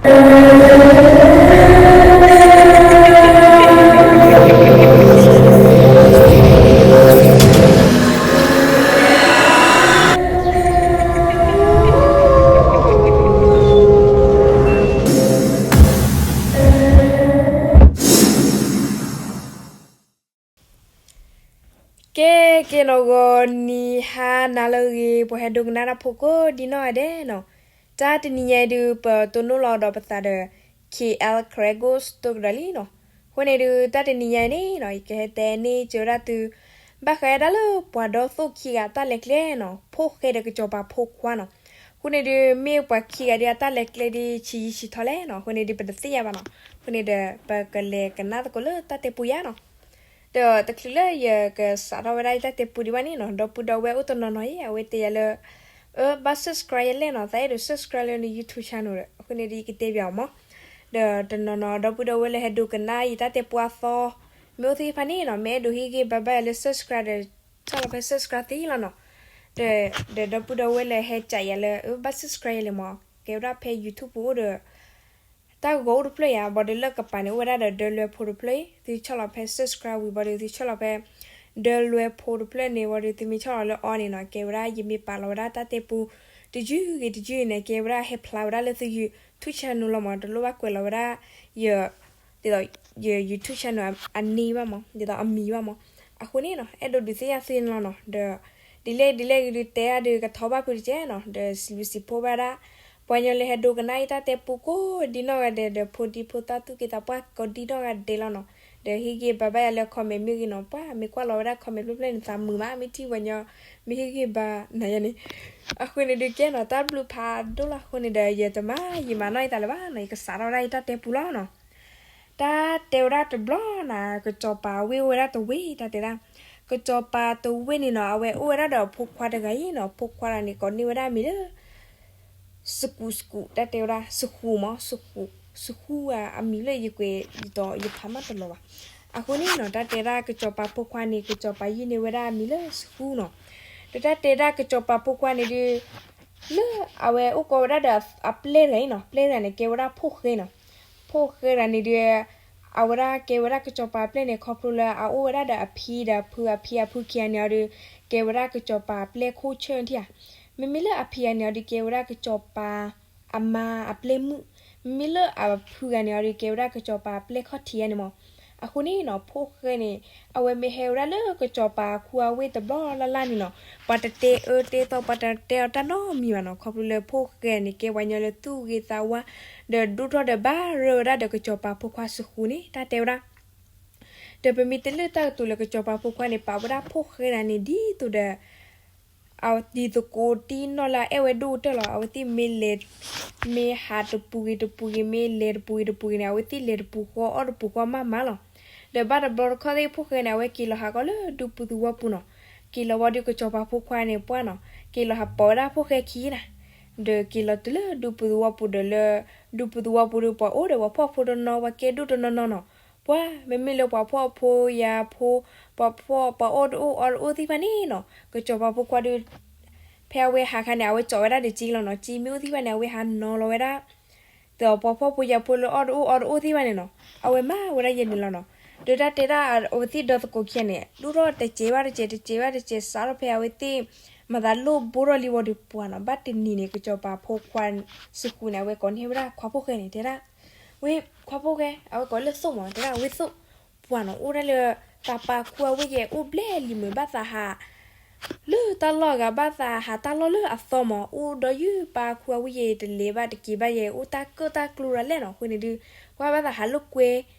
ကဲ ကဲနီၢ်ဂီၤနံၤဟါနၤလၢအဂ့ၤ ပှၤဟဲဒိကနၣ်တၢ်ဖိကိးဒံနီၢ်ဂၤဒဲးနီၤ, တၢ်တနံၤညါအံၤဒုး ပတိၢ်နီၣ်လီၤဒီးပသးဒီး K L Kregos တိၢ်ကဒီးလံနီၤ. အဃိန့ၣ်ဒုး တၢ်တနံၤညါအံၤန့ၣ်နီၤ ယကဟဲတဲန့ၢ်စၢၤဝဲဒၣ်သု ဘၣ်ဃးဝဲဒၣ်လၢပှၤဒီသိၣ်ခံဂၤအတၢ်လဲၤကျဲနီၤ ဖိၣ်ဃဲဒီးကစီၤပၤဖိခွါနီၤ. အဃိန့ၣ်ဒုး မ့ၢ်ပှၤခံဂၤဒုးအတၢ်လဲၤကျဲဒုး ဆံးယံာ်ဆံးထီလဲၣ်နီၤ အဃိန့ၣ်ဒုး ပတသ့ၣ်ညါဘၣ်နီၤ. အဃိန့ၣ်ဒီး ပကလဲၤကနၣ်သကိးလၢတၢ်တဲပူယါနီၤ. ဒီးတချုးလၢယကစးထီၣ်ဝဲဒၣ်ယတၢ်တဲပူဒံးဘၣ်န့ၣ်နီၤ ဒီပုၢ်ဒီဝဲၢ်အိၣ်တနီၤနီၤအံၤ အဝဲတဲယၤလၢ အၢ ဘၣ် subscribe ယၤလဲၣ်နီၤ, သးအဲၣ်ဒိး subscribe လၢန YouTube channel ဒီး အဃိန့ၣ်ဒီး ယကတဲဘၣ်အီၤမး. ဒီးတနီၤနီၤ ဒီပုၢ်ဒီဝဲၢ်လၢဟဲဒိကနၣ်ယတၢ်တဲပူအသီ မ့ၢ်အိၣ်သ့ၣ်တဖၣ်န့ၣ်နီၤ မ့ၢ်အဲၣ်ဒိးဟ့ၣ်ဂံၢ်ဘါဘၣ်ယၤလၢ subscribe ဒီး ဆီၣ်လီၤဖဲ subscribe သ့လီၤနီၤ. ဒီး ဒီးဒီပုၢ်ဒီဝဲၢ်လၢဟဲကးယၤလၢ အၢ ဘၣ် subscribe ယၤလဲၣ်မး ကဲဝဲဒၣ်ဖဲ YouTube ပူၤအိၣ်ဒီး တၢ်ဂီၤအိၣ်တဖျၢၣ်ယါ ဘၣ်ဒီးလၢကပၤန့ၣ် အိၣ်ဝဲဒၣ်ဒီးဒၢလွဲဖိတဖျၢၣ်အံၤ သုဆီၣ်လီၤဖဲ subscribe ဝံၤဘၣ်ဒီး သုဆီၣ်လီၤဖဲ ဒၢလွဲဖိတဖျၢၣ်န့ၣ် ဘၣ်ဒီးသုမ့ၢ်ဆီၣ်လီၤလၢအီၤန့ၣ်နီၤ ကဲဝဲဒၣ်ယမ့ၢ်ပာ်လီၤဝဲဒၣ်တၢ်တဲပူ တယုၢ်ဂ့ၤတယုၢ်န့ၣ် ကဲဝဲဒၣ်ဟဲဖျါဝဲဒၣ်လၢသု YouTube channel လီၤမး တလိၣ်ဘၣ်ကွဲးလီၤဝဲဒၣ် ယ ဒ်သိး ယ YouTube channel အန့ၢ်ဘၣ်မး ဒ်သိးအမံၤဘၣ်မး. အဃိန့ၣ်နီၤ အဲၣ်ဒိးဒုးသ့ၣ်ညါသုန့ၣ်လီၤနီၤ ဒီး ဒ်လဲၣ်ဒ်လဲၣ်ဂ့ၤဒုးတဲအါဒုးကထီဘၣ်ဖုးတကဲနီၤ ဒီးစံးဘျုးစံးဖှိၣ်ဘၣ်ဒၣ် ပှၤကညီလၢဟဲဒိကနၣ်ယတၢ်တဲပူကိးဒံနီၢ်ဂၤဒဲး ဒီးဖိဒံဖိသၣ်သူၣ်က့သးပှၢ်ကိးဒံနီၢ်ဂၤဒဲးလီၤနီၤ. ဒီးဟ့ၣ်ဂံၢ်ဘါဘၣ်ယၤလၢ comment မ့ၢ်ဂ့ၤနီၤ ပှၤမ့ၢ်ကွၢ်လီၤဝဲဒၣ် comment ဖျၢၣ်ဖျၢၣ်န့ၣ် သးမုာ်မး မ့ၢ်ထံၣ်ပှၤကညီ မ့ၢ်ဟ့ၣ်ဂံၢ်ဘါနၤယၤန့ၣ် အဃိန့ၣ်ဒုးကဲနီၤ တၢ်ဘျုးဖးဒိၣ်လီၤအဃိန့ၣ်ဒီး ယတမၤယံာ်မၤနီၢ်ယသးလၢၤဘၣ်နီၤ ယကစးထီၣ်ဝဲဒၣ်ယတၢ်တဲပူလီၤနီၤ. တၢ်တဲဝဲဒၣ်တဘျီနီၤ ကစီၤပၤဝ့ၢ်အိၣ်ဝဲဒၣ်တဝ့ၢ် တၢ်တဲဒၣ် ကစီၤပၤတဝ့ၢ်န့ၣ်နီၤ အဝဲအိ၁ဝဲဒၣ်ဒီးအဖိခွါတဂၤအံၤနီၤ အဖိခွါတဂၤန့ၣ် ကိးန့ၢ်ဝဲဒၣ်အမံၤလၢ စကူးစကူး တၢ်တဲဝဲဒၣ် စဃူမး စဃူ စဃူဧါ အမံၤလၢယကွဲး ယသီး ယဖးမးတလီၤဘၣ်. အဃိန့ၣ်နီၤ တၢ်တဲဒၣ်ကစီၤပၤဖိခွါန့ၣ် ကစီၤပၤယုၢ်န့ၢ်ဝဲဒၣ်အမံၤလၢစဃူနီၤ. ဒီးတၢ်တဲဒၣ်ကစီၤပၤဖိခွါန့ၣ်ဒုး လၢအဝဲအိၣ်ကိးဝဲဒၣ်ဒီးအပျဲၢ်တဂၤအံၤနီၤ ပျဲၢ်တဂၤန့ၣ် ကဲဝဲဒၣ်ဖိၣ်ဃဲနီၤ. ဖိၣ်ဃဲတဂၤန့ၣ်ဒုး အဝဲဒၣ်ကဲဝဲဒၣ်ကစီၤပၤပျဲၢ်န့ၣ် ခီဖျိလၢအအိၣ်ဝဲဒၣ်ဒီးအဖံဒီးအဖု အဖံအဖုခံဂၤန့ၣ်အီၤဒီး ကဲဝဲဒၣ်ကစီၤပၤအပျဲၢ်ခိၣ်ဆၢၣ်ထံဧါ. မ့မ့ၢ်လၢအဖံဂၤန့ၣ်အီၤဒီး ကဲဝဲဒၣ်ကစီၤပၤအမါအပျဲၢ်မုၣ်, မ့မ့ၢ်လၢအဖုဂၤန့ၣ်အီၤဒီး ကဲဝဲဒၣ်ကစီၤပၤအပျဲၢ်ခီၣ်ထံးဂၤန့ၣ်မး. အဃိန့ၣ်နီၤ ဖိၣ်ဃဲန့ၣ် အဝဲမ့ၢ်ဟဲဝဲဒၣ်လၢကစီၤပၤခူအဝ့ၢ်တဘျီလၢ်လၢ်န့ၣ်နီၤ ပှၤတတဲအၢတဲသီ ပှၤတတဲအီၤတၢ်နီတမံၤဘၣ်နီၤ. ခီဖျိလၢဖိၣ်ဃဲန့ၣ် ကဲပှၤကညီလၢသူၣ်ဂ့ၤသးဝါ ဒီးဒိၣ်ထီၣ်ဒီးဘၣ်ရၢဝဲဒၣ်ဒီးကစီၤပၤဖိခွါစဃူန့ၣ် တၢ်တဲဝဲဒၣ် ဒီးပမ့ၢ်တဲလၢတၢ်ကတိၤလၢကစီၤပၤဖိခွါန့ၣ် ပာ်ဝဲဒၣ်ဖိၣ်ဃဲတဂၤန့ၣ် ဒ်သိးဒီး အဝဲတံၤသကိးတံၤနီၢ်လၢအအဲၣ်ဝဲဒိၣ်ကတၢၢ်လီၤ. အဝဲသ့ၣ်မ့ၢ်လဲၤ မ့ၢ်ဟးတပူၤဂ့ၤတပူၤဂ့ၤ မ့ၢ်လဲၤတပူၤဂ့ၤတပူၤဂ့ၤန့ၣ် အဝဲသ့ၣ်လဲၤတပူၤဃီအီၣ်တပူၤဃီမးမးလီၤ. ဒီးဘၣ်တဘျီတခီၣ်သ့ၣ်ဖိၣ်ဃဲန့ၣ် အဝဲက့ၤလီၤဟးကီးလၢဒူပူၤသဝီပူၤနီၤ. က့ၤလီၤဝံၤဒီးကစီၤပၤဖိခွါန့ၣ်ပှၢ်နီၤ က့ၤလီၤဟးပိာ်ဝဲဒၣ်ဖိၣ်ဃဲခံနၤ ဒီးက့ၤလီၤတုၤလၢဒူပူၤသဝီပူၤဒီးလၢ ဒူပူၤသဝီပူၤဒီးပှၤအိၣ်ဒီးပှၤဖှီၣ်ဖိတနီၤ ပှၤကဲဒိၣ်တနီၤနီၤနီၤ. ပှၤမ့မ့ၢ်လၢပှၤဖှီၣ်ဖိယာ်ဖိ ပှၤဖှီၣ်ပှၤအီၣ်တအိၣ်အီတအိၣ်သ့ၣ်တဖၣ်န့ၣ်နီၤ ကစီၤပၤဖိခွါဒီး ဖဲအဝဲဟးခါန့ၣ် အဝဲကၠီးဝဲဒၣ်ဒီးကၠ့လီၤနီၤ. ကၠ့မ့ၢ်အိၣ်သ့ၣ်တဖၣ်န့ၣ် အဝဲဟးနီၤလီၤဝဲဒၣ် ဒီးပှၤဖှီၣ်ဖိယာ်ဖိလၢအီၣ်တအိၣ်အီတအိၣ်သ့ၣ်တဖၣ်န့ၣ်နီၤ အဝဲမၤဝဲဒၣ်ယဲန့ၣ်လီၤနီၤ. ဒီးတၢ်တဲဒၣ်အဝဲသ့ၣ်ဒီသကိးခံဂၤန့ၣ် ဒိၣ်ထီၣ်တစဲးဘၣ်တစဲး တစဲးဘၣ်တစဲး စးထီၣ်ဖဲအဝဲသ့ၣ် မၤသးလိၣ်ဘိထီၣ်လံဝံၤဒီးပှၢ်နီၤ ဘၣ်တနံၤန့ၣ် ကစီၤပၤဖိခွါစဃူန့ၣ် အဝဲကိးန့ၢ်ဝဲဒၣ်ခွါဖိၣ်ဃဲန့ၣ် တဲဒၣ် ဝ့ၢ်ခွါဖိၣ်ဃဲ အဝဲကိးလၢသိၣ်မး တဲဒၣ်ဝ့ၢ်သိၣ် ပှၢ်နီၤ အိၣ်ဒၣ်လၢ သးပၤခူအဝ့ၢ်ယဲ အိၣ်ဘျဲၣ်လံမုာ် ဘၣ်သးဟး လၢတၢ်လီၢ်အဂၤ ဘၣ်သးဟးတၢ်လီၢ်လၢအသီမး အိၣ်ဒီးယုၢ်ပၤခူအဝ့ၢ်ယဲ တလဲၤဘၣ်တက့ၤဘၣ်ယဲ အိၣ်တၢ်ကၢၣ်တၢ်ကျူရၤလဲၣ်နီၤ. အဃိန့ၣ်ဒုး ပှၤဘၣ်သးဟးလိာ်ကွဲ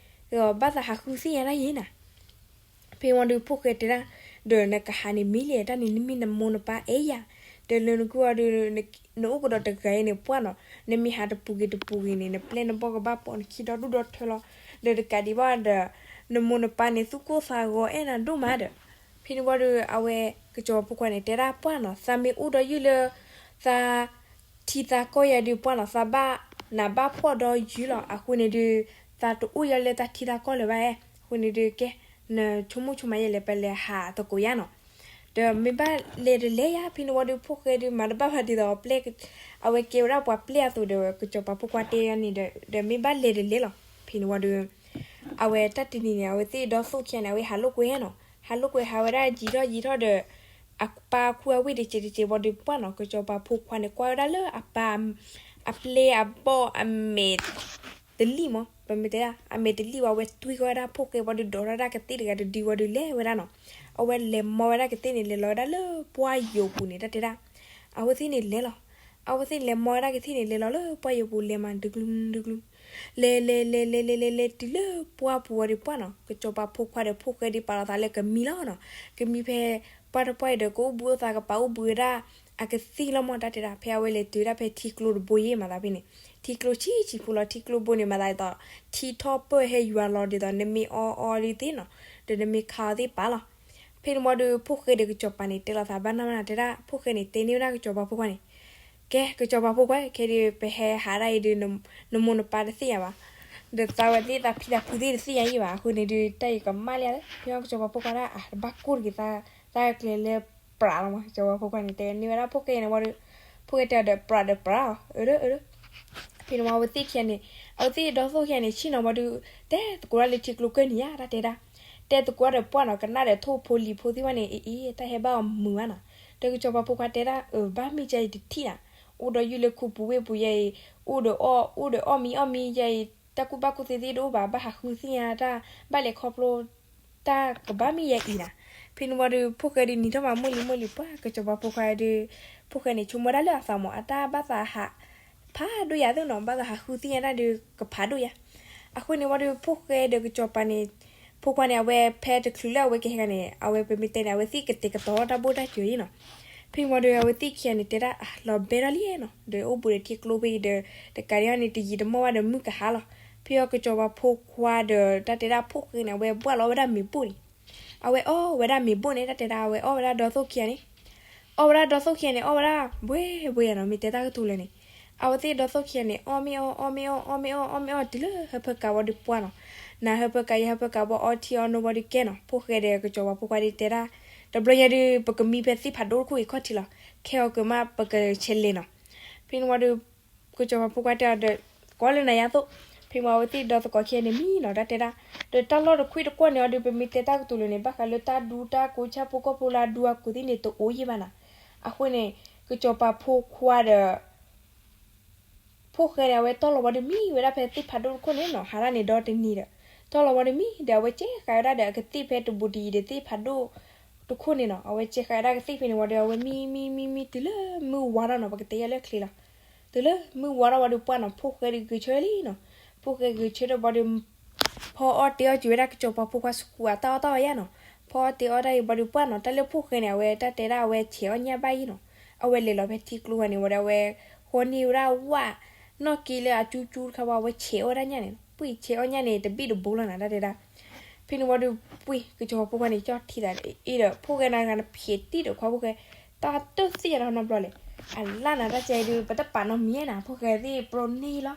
ဒီးဘၣ်သးဟးဃုသ့ၣ်ညါတၢ်ယဲနၤ ဖဲဝံၤဒီးဖိၣ်ဃဲတဲဒၣ် ဒီးနကဟးန့ၣ်မံၤလဲၣ် တၢ်န့ၣ်နမ့ၢ်နမိၢ်နပၢ်အဲၣ်ယၤ ဒီးလၢနကွၢ်အီၤဒီး နအိၣ်ကဒီးတဂၤအံၤန့ၣ် ပှၢ်နီၤ နမ့ၢ်ဟးတပူၤဂ့ၤတပူၤဂ့ၤန့ၣ် နပျဲၢ်နဘီၣ်ကဘၣ်ပိာ်နခံဒီဒူၣ်ဒီထၢလီၤ. ဒီးတကးဒံးဘၣ်ဒီး နမိၢ်နပၢ်န့ၣ် သူၣ်ကိၢ်သးဂီၤအဲၣ်နၤဒိၣ်မးဒီး ဖဲန့ၣ်ဝံၤဒီး အဝဲကစီၤပၤဖိခွါန့ၣ် တဲဒၣ်ပှၢ်နီၤ သးမ့ၢ်အိၣ်ဒီးယုၢ်လၢ သး ထံသးကီၢ်ယၤဒုးပှၢ်နီၤ သးဘၣ်နးဘၣ်ဖှီၣ်ဒီးယုၢ်လီၤ. အဃိန့ၣ်ဒုး သးတအိၣ်ယၤလၢတၢ်ထံသးကီၢ်လၢၤဘၣ်ဧါ. အဃိန့ၣ်ဒုးကဲ နဆိကမိၣ်ဆိကမးယဲလဲၣ် ပလဲၤဟးသကိးယါနီၤ. ဒီးမ့ၢ်ဘၣ်လဲၤတလဲၤယါ ဖဲန့ၣ်ဝံၤဒီး ဖိၣ်ဃဲဒုးမၤတဘၣ်ဘၣ်ဒ်သိး အဝဲကဲဝဲဒၣ်ပှၤပျဲၢ်အသိးဒီး ကစီၤပၤဖိခွါတဲန့ၣ်ဒီး ဒီးမ့ၢ်ဘၣ်လဲၤတလဲၤလီၤ. ဖဲန့ၣ်ဝံၤဒီး အဝဲတၢ်တနံၤန့ၣ် အဝဲသ့ၣ်ဒီသိၣ်ခံဂၤန့ၣ် အဝဲဟးလိာ်ကွဲနီၤ, ဟးလိာ်ကွဲဟးဝဲဒၣ်ယံာ်ထီၣ်ယံာ်ထီၣ်ဒီး အပၢ်ခူၣ်အဝ့ၢ်တစဲးတစဲးဝံၤဒီးပှၢ်နီၤ, ကစီၤပၤဖိခွါန့ၣ် ကွၢ်ဝဲဒၣ်လၢအပၢ် အပျဲၢ်အဘီၣ်အမဲာ် တလံၣ်မး ပမ့ၢ်တဲဒၣ် အမဲာ်တလံၣ်ဝံၤ အဝဲတွံၢ်ဃီဝဲဒၣ်ဖိၣ်ဃဲဝံၤဒီး ဒိးထီၣ်ဒၣ်ကသ့ၣ်တဂၤတဒုဝံၤဒီး လဲၤဝဲဒၣ်နီၤ. အဝဲလဲၤမီဝဲဒၣ်ကသ့ၣ်န့ၣ် လဲၤလီၤဝဲဒၣ်လၢပှၢ်ယိာ်ပူၤန့ၣ် တၢ်တဲဒၣ် အဝဲသ့ၣ်န့ၣ်လဲၤလီၤ. အဝဲသ့ၣ်န့ၣ်လဲၤမီဝဲဒၣ်ကသ့ၣ်န့ၣ် လဲၤလီၤလၢပှၢ်ယိာ်ပူၤ လဲၤမး ဒုကလု ဒုကလု လဲၤလဲၤလဲၤလဲၤလဲၤလဲၤလဲၤ တုၤလၢပှၢ်ပူၤဝံၤဒီးပှၢ်နီၤ, ကစီၤပၤဖိခွါဒီးဖိၣ်ဃဲဒုးပာ်လီၤသးလၢကမံလီၤနီၤ. ကမံဖဲပှၢ်တပှၢ်အံၤဒီး ကအိၣ်ဘှံးအိၣ်သါ ကပာ်အိၣ်ဘှံးဝဲဒၣ် အကသ့ၣ်လီၤမး တၢ်တဲဒၣ်. ဖဲအဝဲလဲၤတုၤဒၣ်ဖဲထံကျိတဘိယဲၢ်မၤသးဖဲန့ၣ်, ထံကျိဆံးဆံးဖိလီၤ. ထံကျိဘိန့ၣ်မၤသးဒ်သိး ထံထီၣ်ပၢၢ်ဟဲယွၤလီၤဒ်သိး နမ့ၢ်အီအီဒုးသ့နီၤ, ဒီးနမ့ၢ်ခးအီၤသ့ၣ်ပာ်လီၤ. ဖဲန့ၣ်ဝံၤဒီး ဖိၣ်ဃဲဒီးကစီၤပၤန့ၣ် တဲလိာ်သးဘၣ်နၢ်ဘၣ်နၢ် တဲဒၣ် ဖိၣ်ဃဲန့ၣ် တဲန့ၢ်ဝဲဒၣ်ကစီၤပၤဖိခွါန့ၣ်, ကဲ ကစီၤပၤဖိခွါ ခဲဒုးပဟဲဟးဒၣ်အံၤဒီး နမိၢ်နပၢ်တသ့ၣ်ညါဘၣ်, ဒီးသးဝဲသ့ၣ်သးဖံသးဖုသ့ၣ်တသ့ၣ်ညါအံၤဘၣ်. အဃိန့ၣ်ဒုး တၢ်အံၤကမၣ်လံဧါ, ဖဲန့ၣ်ကစီၤပၤဖိခွါဒၣ် အတဘၣ်ကိၢ်တဂ့ၤ သးကျဲၤလၢပြးလီၤမး. ကစီၤပၤဖိခွါန့ၣ် တဲန့ၢ်ဝဲဒၣ်ဖိၣ်ဃဲန့ၣ်ဝံၤဒီး ဖိၣ်ဃဲတဲအီၤဒီး ပြးဒီးပြးအီၤ အၢ ဒီး အၢ ဒီး ဖဲန့ၣ်ဝံၤ အဝဲသ့ၣ်ခံဂၤန့ၣ် အဝဲသ့ၣ်ဒီသိၣ်ခံဂၤန့ၣ် ဆ့ၣ်နီၤဝံၤဒီး တဲသကိးဒၣ်လၢထံကျိကၢၢ်န့ၣ်ယါ တၢ်တဲဒၣ်. တဲသကိးဒီးပှၢ်နီၤ ကနၣ်ဒီးထိၣ်ဖိလံၤဖိသ့ၣ်တဖၣ်န့ၣ် အ့ အ့ တၢ်ဟဲဘၣ်အီၤမုာ်ဘၣ်နီၤ. ဒီးကစီၤပၤဖိခွါတဲဒၣ် အၢ ဘၣ်မ့ၢ်ကဲအံၤတထံၣ်နၤ, အိၣ်ဒီးယုၢ်လၢခူပူၤဝ့ၢ်ပူၤယဲအံၤ, အိၣ်ဒီးအီၣ် အိၣ်ဒီးအီၣ်မံအီၣ်မံယဲအံၤ, တၢ်ကူၣ်ဘၣ်ကူၣ်သ့သ့ၣ်တအိၣ်ဘၣ်, ဘၣ်ဟးဃုသ့ၣ်ညါတၢ်, ဘၣ်လဲၤခီဖျိ တၢ်ကဘၣ်မ့ၢ်ယဲအံၤနၤ. ဖဲန့ၣ်ဝံၤဒီး ဖိၣ်ဃဲဒုးနံၤထီၣ်မး မုၢ်လံမုၢ်လံပှၢ် ကစီၤပၤဖိခွါဒီး ဖိၣ်ဃဲန့ၣ် ဆိကမိၣ်ဝဲဒၣ်လၢအသးမး အတၢ်ဘၣ်သးဟး ဖးဒိၣ်ယၤသ့ၣ်နီၤ, ဘၣ်သးဟးဃုသ့ၣ်ညါတၢ်ဒီး ကဖးဒိၣ်ယၤ. အဃိန့ၣ်ဝံၤဒီး ဖိၣ်ဃဲဒီးကစီၤပၤန့ၣ် ဖိခွါန့ၣ် အဝဲဖဲတချုးလၢအဝဲကဟဲဂၤန့ၣ် အဝဲပမ့ၢ်တဲန့ၣ် အဝဲသ့ၣ်ကတဲာ်ကတီၤတၢ်ဘိၣ်တၢ်စၢၤအံၤနီၤ. ဖဲန့ၣ်ဝံၤဒီး အဝဲသ့ၣ်ခံဂၤန့ၣ် တဲဒၣ် လီၤဘဲထီၣ်လံနီၤ, ဒီးအိၣ်ဘူးဒီးထံကျိဖဲအံၤဒီး တကးဒံးဘၣ်န့ၣ် တယံာ်တမီၢ်ဘၣ်ဒီး မုၢ်ကဟါလီၤ. ဖဲအံၤကစီၤပၤဖိခွါဒီး တၢ်တဲဒၣ်ဖိၣ်ဃဲန့ၣ် အဝဲဘှၣ်လီၤဝဲဒၣ်မ့ၤဘိၣ်န့ၣ်, အဝဲအီၣ်ဝဲဒၣ်မ့ၤဘိၣ်န့ၣ် တၢ်တဲဒၣ် အဝဲအီၣ်ဝဲဒၣ်ဒီသိၣ်ခံဂၤန့ၣ် အီၣ်ဝဲဒၣ်ဒီသိၣ်ခံဂၤန့ၣ် အီၣ်ဝဲဒၣ်ဘှဲဘှဲနီၤ, မ့ၢ်တဲတၢ်ကတိၤလၢာ်န့ၣ် အဝဲသ့ၣ်ဒီသိၣ်ခံဂၤန့ၣ် အီၣ်မ့ၢ်အီၣ် အီၣ်မ့ၢ်အီၣ် အီၣ်မ့ၢ်အီၣ် အီၣ်မ့ၢ်အီၣ် တုၤလၢဟၢဖၢကးဝံၤဒီးပှၢ်နီၤ. နဟၢဖၢကး ယဟၢဖၢကးဝံၤ အီထံအီနိဝံၤဒီးကဲနီၤ, ဖိၣ်ဃဲဒီးကစီၤပၤဖိခွါဒီးတဲဒၣ် တဘျီညါဒုး ပကမံဖဲသ့ၣ်ဖးဒိၣ်တခိၣ်အံၤခီၣ်ထံးလီၤ, ခဲအီၤကမၣ် ပကဆဲးလဲၤနီၤ. ဖဲန့ၣ်ဝံၤဒီး ကစီၤပၤဖိခွါတဲအီၤဒီး ကိးလၢနၤယါသိး, ဖဲမ့ၢ်အဝဲသ့ၣ်ဒီသကိးခံဂၤန့ၣ်မံနီၤ တၢ်တဲဒၣ်, ဒီးတၢ်လီၢ်တခွံတကွီၢ်န့ၣ်အီၤဒုး ပမ့ၢ်တဲတၢ်ကတိၤလၢာ်န့ၣ် ဘၣ်ဃးလၢတၢ်ဒူတၢ်ကိးဆၣ်ဖိကီၢ်ဖိလၢအဒူအကိးသ့ၣ်န့ၣ် တအိၣ်ယံာ်ဘၣ်နီၤ. အဃိန့ၣ် ကစီၤပၤဖိခွါဒီး ဖိၣ်ဃဲန့ၣ် အဝဲတီၢ်လီၤဝံၤဒီးမံဝဲဒၣ်ဖဲသ့ၣ်ဖးဒိၣ်တခိၣ်န့ၣ်နီၤ, ဟးဒၣ်န့ၣ်ဒီတနံၤဒီး တီၢ်လီၤဝံၤဒီးမံဒီး အဝဲကဲဃာ်ဝဲဒၣ်ဒီးအကသ့ၣ်ဖဲတဘူးတယံၤဒီးသ့ၣ်ဖးဒိၣ်တခိၣ်န့ၣ်နီၤ, အဝဲကဲဃာ်ဝဲဒၣ်ကသ့ၣ်ဖဲန့ၣ်ဝံၤဒီး အဝဲမံမံမံမံတုၤလၢမုၢ်ဝါထီၣ်နီၤ, ပကတဲယၤလၢချ့လီၤ. တုၤလၢမုၢ်ဝါထီၣ်ဝံၤဒီးပှၢ်နီၤ, ဖိၣ်ဃဲဒုးဂဲၤဆၢလံနီၤ. ဖိၣ်ဃဲဂဲၤဆၢထီၣ်ဝံၤဒီး ဖီအီၣ်တဲအီၣ်က့ၤဝဲဒၣ်ကစီၤပၤဖိခွါဆူၣ်အတၢ်အီၣ်တၢ်အီယါနီၤ. ဖီအီၣ်တဲအီၣ်တၢ်အံၤဝံၤဒီးပှၢ်နီၤ, တၢ်လၢဖိၣ်ဃဲန့ၣ် အဝဲတၢ်တဲဒၣ်အဝဲဆဲးအီၣ်ညၣ်ဘၣ်ယံၤနီၤ. အဝဲလဲၤလီၤဖဲထံကျိဂၤန့ၣ်ဝံၤဒီး အဝဲဃီန့ၢ်ဝဲဒၣ်ဝၣ်နီၣ်က့လၢအကၠူကၠူတခါဝံၤ အဝဲဆဲးအီၣ်ဝဲဒၣ်ညၣ်န့ၣ်, ပှ့ၢ်ဆဲးအီၣ်ညၣ်န့ၣ် တဘ့ၣ်တဘိလီၤနၤ တၢ်တဲဒၣ်. ဖဲန့ၣ်ဝံၤဒီး ပှ့ၢ်ကစီၤပၤဖိခွါန့ၣ် ကၠီထံသးအံၤဒီး ဖိၣ်ဃဲနၤဂၤနဖျဲးတံၢ်ဒီးခွါဖိၣ်ဃဲ တၢ်တသ့ၣ်ညါလီၤနီတဘျီလဲၣ်. အလၢ်နၤ တၢ်ကဲအံၤဒုး ပတပာ်နီတမံၤနၤ, ဖိၣ်ဃဲသ့ၣ်ပျိန့ၢ်လီၤ.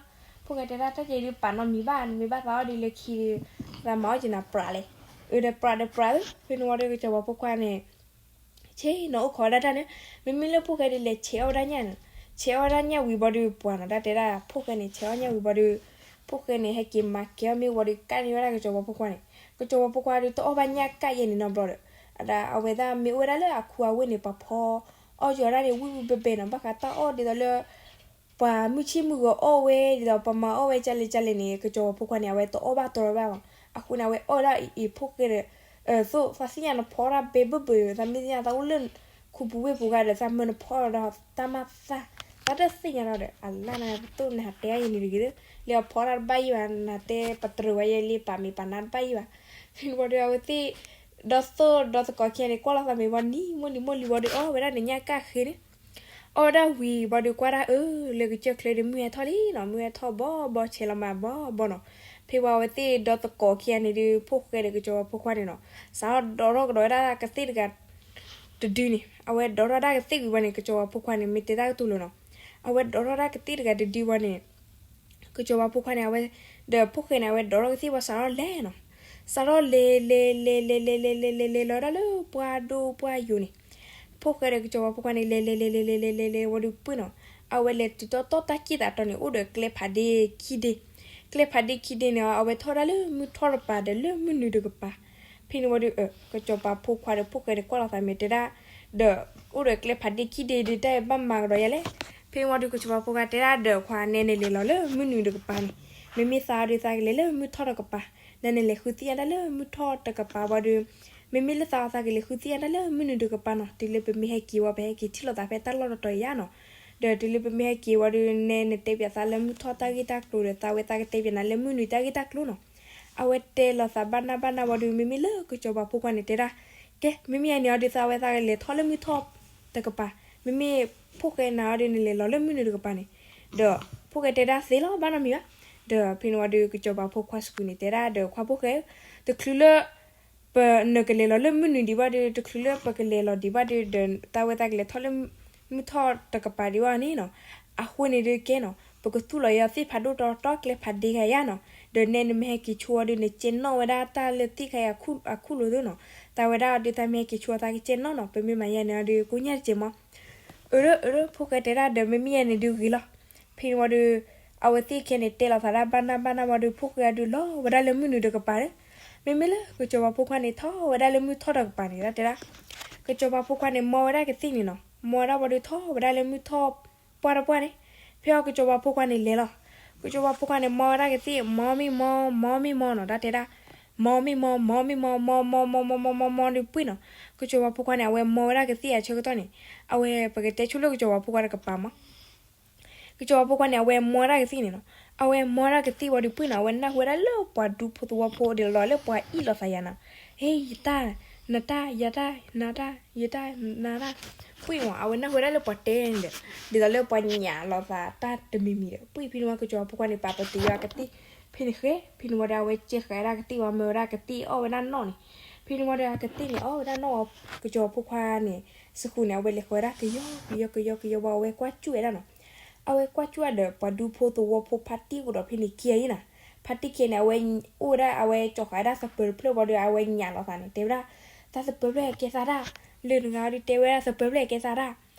ဖိၣ်ဃဲတဲဒၣ် တၢ်ကဲအံၤဒုး ပာ်နီတမံၤဘၣ်နမ့ၢ်ဘၣ်သးအီၣ်ဒုးလၢခံဒုး သးမၤအီၣ်က့ၤနၤပြးလဲၣ်. အၢ ဒီးပြးဒီးပြးဧၢ, ဖဲန့ၣ်ဝံၤဒီးကစီၤပၤဖိခွါန့ၣ် ဆ့ၣ်နီၤအိၣ်ခိးဝဲဒၣ်တၢ်န့ၣ်, မ့မ့ၢ်လၢဖိၣ်ဃဲဒုးလဲၤဆဲးအီၣ်ဝဲဒၣ်ညၣ်န့ၣ်, ဆဲးအီၣ်ဝဲဒၣ်ညၣ်ဝံၤဘၣ်ဒီးပှၢ်နီၤ တၢ်တဲဒၣ် ဖိၣ်ဃဲန့ၣ် ဆဲးအီၣ်ညၣ်ဝံၤဘၣ်ဒီး ဖိၣ်ဃဲန့ၣ် ဟဲက့ၤမၤကဲအီၣ်မ့ၢ်ဝံၤဒီး ကၣ်န့ၢ်ဝဲဒၣ်ကစီၤပၤဖိခွါန့ၣ်, ကစီၤပၤဖိခွါဒုးတအီၣ်ဘၣ်ညၣ်ကၣ်ယဲၢ်န့ၣ်နီတဘျီဒီး အဝဲဒၣ်မ့ၢ်အိၣ်ဝဲဒၣ်လၢအခူအဝ့ၢ်န့ၣ် ပှၤဖီအီၣ်က့ၤဝဲဒၣ်န့ၣ် ဝံၣ်ဝံၣ်ဘဲဘဲနီၤ, ဘၣ်ဃးတၢ်အီၣ်ဒ်သိးလၢ ပှၤမုၢ်ဆ့ၣ်မုၢ်ဂီၤအီၣ်ဝဲဒ်သိး ပမၤအီၣ်ဝဲကလဲၣ်ကလဲၣ်န့ၣ် ကစီၤပၤဖိခွါန့ၣ် အဝဲတအီၣ်ဘၣ်တြီဘၣ်ဘၣ်. အဃိန့ၣ် အဝဲအီၣ်ဒၣ်အံၤအံၤ ဖိၣ်ဃဲဒီး သိးသးသ့ၣ်ညါနဖီဒၣ်ဘဲဘၢဘၢ သးမ့ၢ်သ့ၣ်ညါသးအိၣ်လၢခူပူၤဝ့ၢ်ပူၤဂၤဒီး သးမၢနဖီဒီးတၢ်မၤသး, သးတသ့ၣ်ညါဒီး အလၢ်နၤသိးနဟးတဲအါယဲန့ၣ်တဂ့ၤ, လၢအဖီဒၣ်တဘၣ်ယံၤဘၣ် နတဲပတြၢၤဝဲယဲလံ ပာ်မ့ၢ်ပာ်နါတဘၣ်ယံၤဘၣ်. ဖဲန့ၣ်ဝံၤဒီး အဝဲသ့ၣ် ဒီးသိးဒီးသကိးခံဂၤန့ၣ် ကွၢ်လီၤသးမ့ၢ်ဝံၤနံၤ မုၢ်နံၤမုၢ်လံဝံၤဒီး အီၣ်ဝဲဒၣ်နညၣ်ကၣ်ဃ့န့ၣ် အီၣ်ဝဲဒၣ်ဝံၤဘၣ်ဒီးကွၢ်ဒၣ်အၢ လၢကစၢၢ်ချၢဒီးမုၢ်ဟဲထီၣ်လံနီၤ, မုၢ်ဟဲထီၣ်ဘီဘီ ဆဲးလီၤမးဘီဘီနီၤ. ဖဲဝံၤအဝဲသ့ၣ်ဒီးသကိးခံဂၤန့ၣ်ဒုး ဖိၣ်ဃဲဒီးကစီၤပၤဖိခွါန့ၣ်နီၤ, စးထီၣ်ဒိးထီၣ်ကဒီးဝဲဒၣ်ကသ့ၣ်တဂၤတဒုန့ၣ်, အဝဲဒိးထီၣ်ဒၣ်ကသ့ၣ်ဝံၤဘၣ်န့ၣ် ကစီၤပၤဖိခွါန့ၣ် မ့ၢ်တဲတၢ်ကတိၤလၢာ်နီၤ, အဝဲဒိးထီၣ်ဒၣ်ကသ့ၣ်တဂၤတဒုဘၣ်န့ၣ် ကစီၤပၤဖိခွါန့ၣ် အဝဲ ဒီးဖိၣ်ဃဲန့ၣ် အဝဲဒိးထီၣ်ကသ့ၣ်ဝံၤ စးထီၣ်လဲၤနီၤ, စးထီၣ်လဲၤလဲၤလဲၤလဲၤလဲၤလဲၤလဲၤလဲၤလဲၤလဲၤလီၤဝဲဒၣ်လၢပှၢ်ဒိၣ်ပှၢ်ယိာ်န့ၣ်, ဖိၣ်ဃဲဒီးကစီၤပၤဖိခွါန့ၣ် လဲၤလဲၤလဲၤလဲၤလဲၤလဲၤလဲၤလဲၤဝံၤဒီးပှ့ၤနီၤ, အဝဲလဲၤတုၤတီတီတၢ်ကံၣ်သးတီၤန့ၣ် အိၣ်ဒီးကျဲဖးဒ့ခံဒ့, ကျဲဖးဒ့ခံဒ့န့ၣ် အဝဲထီၣ်ဝဲဒၣ်လၢမုၢ်ထီၣ်တကပၤဒီးလၢမုၢ်နုာ်တကပၤ. ဖဲန့ၣ်ဝံၤဒီး ကစီၤပၤဖိခွါဒီးဖိၣ်ဃဲန့ၣ်ကွၢ်လိာ်သးမဲာ်တဲဒၣ်, ဒီးအိၣ်ဒီးကျဲဖးဒ့ခံဒ့ဒီး တၢ်ဘၣ်မၤကဒီးယၤလဲၣ်. ဖဲန့ၣ်ဝံၤဒီး ကစီၤပၤဖိခွါတဲဒၣ်ဒီးခွါ နဲနလဲၤလီၤလၢမုၢ်နုာ်တကပၤန့ၣ်, မ့မ့ၢ်သးဒီးသးကလဲၤလၢမုၢ်ထီၣ်တကပၤ, နဲနလဲၤဃုသ့ၣ်ညါတၢ်လၢမုၢ်ထီၣ်တကပၤဝံၤဒီး, မ့မ့ၢ်လၢသးသးကလဲၤဃုသ့ၣ်ညါတၢ်လၢမုၢ်နုာ်တကပၤနီၤ, တုၤလၢပမ့ၢ်ဟဲက့ၤဝံၤ ပဟဲက့ၤထံၣ်လိာ်သးဖဲတၢ်လီၢ်တတီၤယါနီၤ. ဒီးတုၤလၢပမ့ၢ်ဟဲက့ၤဝံၤဒီး နဲနတဲပၠးသးလၢမုၢ်ထီၣ်တၢ်ဂ့ၢ်တၢ်ကျိၤဒီး သးဝဲသးကတဲပၠးနၤလၢမုၢ်နုာ်တၢ်ဂ့ၢ်တၢ်ကျိၤနီၤ. အဝဲတဲလီၤသးဘၣ်နၢ်ဘၣ်နၢ်ဝံၤဒီး မ့မ့ၢ်လၢကစီၤပၤဖိခွါန့ၣ်တဲဒၣ်, ကဲ မ့မ့ၢ်ယၤန့ၣ်အီၤဒီး သးဝဲသးကလဲၤထီၣ်လၢမုၢ်ထီၣ်တကပၤ, မ့မ့ၢ်ဖိၣ်ဃဲနၤအီၤဒီး နလဲၤလီၤလၢမုၢ်နုာ်တကပၤန့ၣ်, ဒီးဖိၣ်ဃဲတဲဒၣ်သ့လီၤ ဘၣ်နီတမံၤဘၣ်. ဒီးဖဲန့ၣ်ဝံၤဒီး ကစီၤပၤဖိခွါစကူၤန့ၣ်တဲဒၣ်ဒီးခွါဖိၣ်ဃဲ, တချုးလၢ ပနကလဲၤလီၤလၢမုၢ်နုာ်ဒံးဘၣ်ဒီး တချုးလၢပကလဲၤလီၤဒံးဘၣ်ဒီး ဒီးသးဝဲသးကလဲၤထီၣ်လၢ မုၢ်ထီၣ်တကပၤဒံးဘၣ်န့ၣ်နီၤ. အဃိန့ၣ်ဒုးကဲနီၤ ပကသူၣ်လီၤယီၤသ့ၣ်ဖးဒိၣ်တီတီကျဲဖးဒ့ခါယါနီၤ. ဒီးနဲနမ့ၢ်ဟဲက့ၤဆိအီၤဒီး နကဲနီၣ်ဝဲဒၣ်တၢ်လၢသ့ၣ်ခါအံၤအခိၣ်လိၤသ့နီၤ. သးဝဲဒၣ်အီၤဒီး သးမ့ၢ်ဟဲက့ၤဆိအီၤ သးကကဲနီၣ်နီၤ. ပမ့ၢ်မၤယါန့ၣ်အီၤဒီး ကိညၣ်တစဲးမီၤ. အၢ အၢ ဖိၣ်ဃဲတဲဒၣ်ဒီး မ့မ့ၢ်ယါန့ၣ်ဒုးဂ့ၤလီၤ. ဖဲန့ၣ်ဝံၤဒီး အဝဲသ့ၣ်ခဲန့ၣ် တဲလီၤသးဒၣ်ဘၣ်နၢ်ဘၣ်နၢ်ဝံၤဒီး ဖိၣ်ဃဲအဒုးလီၤဝဲဒၣ်လၢမုၢ်နုာ်တကပၤန့ၣ်. မ့မ့ၢ်လၢကစီၤပၤဖိခွါန့ၣ် ထီၣ်ဝဲဒၣ်လၢမုၢ်ထီၣ်တကပၤန့ၣ် ဒၣ်တဲဒၣ်, ကစီၤပၤဖိခွါန့ၣ် မီဝဲဒၣ်ကသ့ၣ်န့ၣ်နီၤ. မီဝဲဒၣ်ဝံၤဒီး ထီၣ်ဝဲဒၣ်လၢမုၢ်ထီၣ်ပှၢ်တပှၢ်န့ၣ်. ဖဲအီၤကစီၤပၤဖိခွါန့ၣ်လဲၤလီၤ. ကစီၤပၤဖိခွါန့ၣ် မီဝဲဒၣ်ကသ့ၣ် မီမ့ၢ်မီ မီမ့ၢ်မီနီၤ ဒၣ်တဲဒၣ်, မီမ့ၢ်မီ မီမ့ၢ်မီ မီမီမီမီမီမီမီမီမီဒီးပှ့ၤနီၤ. ကစီၤပၤဖိခွါန့ၣ် အဝဲမီဝဲဒၣ်ကသ့ၣ်အဆၢကတီၢ်န့ၣ်, အဝဲပကတဲဆိလၢကစီၤပၤဖိခွါတကပၤမး ကစီၤပၤဖိခွါန့ၣ် အဝဲမီဝဲဒၣ်ကသ့ၣ်န့ၣ်နီၤ. အဝဲမီဝဲဒၣ်ကသ့ၣ်ဝံၤဒီးပှ့ၤနီၤ အဝဲနၢ်ဟူဝဲဒၣ်လၢပှၤဒူဖိသဝီဖိဒ်သိးလၢပှၤအ့ၣ်လိာ်သးယၤနီၤ. ဟ့ ယတၢ်, နတၢ်, ယတၢ်, နတၢ်, ယတၢ်, နတၢ်. ပှ့ၤမး အဝဲနၢ်ဟူဝဲဒၣ်လၢပှၤတဲန့ၣ်ဒီး ဒ်သိးလၢပှၤညၣ်လိာ်သးတၢ်တမံၤမံၤဒီး ပှ့ၤဖဲန့ၣ်ဝံၤ ကစီၤပၤဖိခွါန့ၣ် ပာ်ပတုာ်ဝဲအကသ့ၣ်ဖဲန့ၣ်ဃဲ. ဖဲန့ၣ်ဝံၤဒီး အဝဲကဲဃာ်ဝဲဒၣ်ကသ့ၣ်ဝံၤ မၢဝဲဒၣ်ကသ့ၣ်အီၣ်ဝဲဒၣ်နီၣ်န့ၣ်. ဖဲန့ၣ်ဝံၤဒီး အကသ့ၣ်န့ၣ်အီၣ်ဝဲဒၣ်နီၣ်ဝံၤ ကစီၤပၤဖိခွါန့ၣ် စကူၤန့ၣ် အဝဲလဲၤဃီၤဝဲဒၣ်ကယီကယီကယီကယီဝံၤ အဝဲကွၢ်ကၠူၣ်ဝဲဒၣ်နီၤ. အဝဲကွၢ်ကၠူၣ်ဝဲဒီး ပှၤဒူဖိသဝီဖိဖါတံၢ်အိၣ်ဒီးဖဲန့ၣ်ခံဂၤအံၤနီၤ. ဖါတံၢ်ခံဂၤန့ၣ် အဝဲအိၣ်ဝဲဒၣ် အဝဲကၠီၤဃာ်ဝဲဒၣ်သပၢၤတဖျၢၣ်ဝံၤဒီး အဝဲညၣ်လိာ်သးန့ၣ် တဲဝဲဒၣ်, တၢ်သပၢၤဖျၢၣ်အကဲသးတၢ်, လၢနဂၤအီၤဒုးတဲဝဲဒၣ်သပၢၤဖျၢၣ်အကဲသးတၢ်,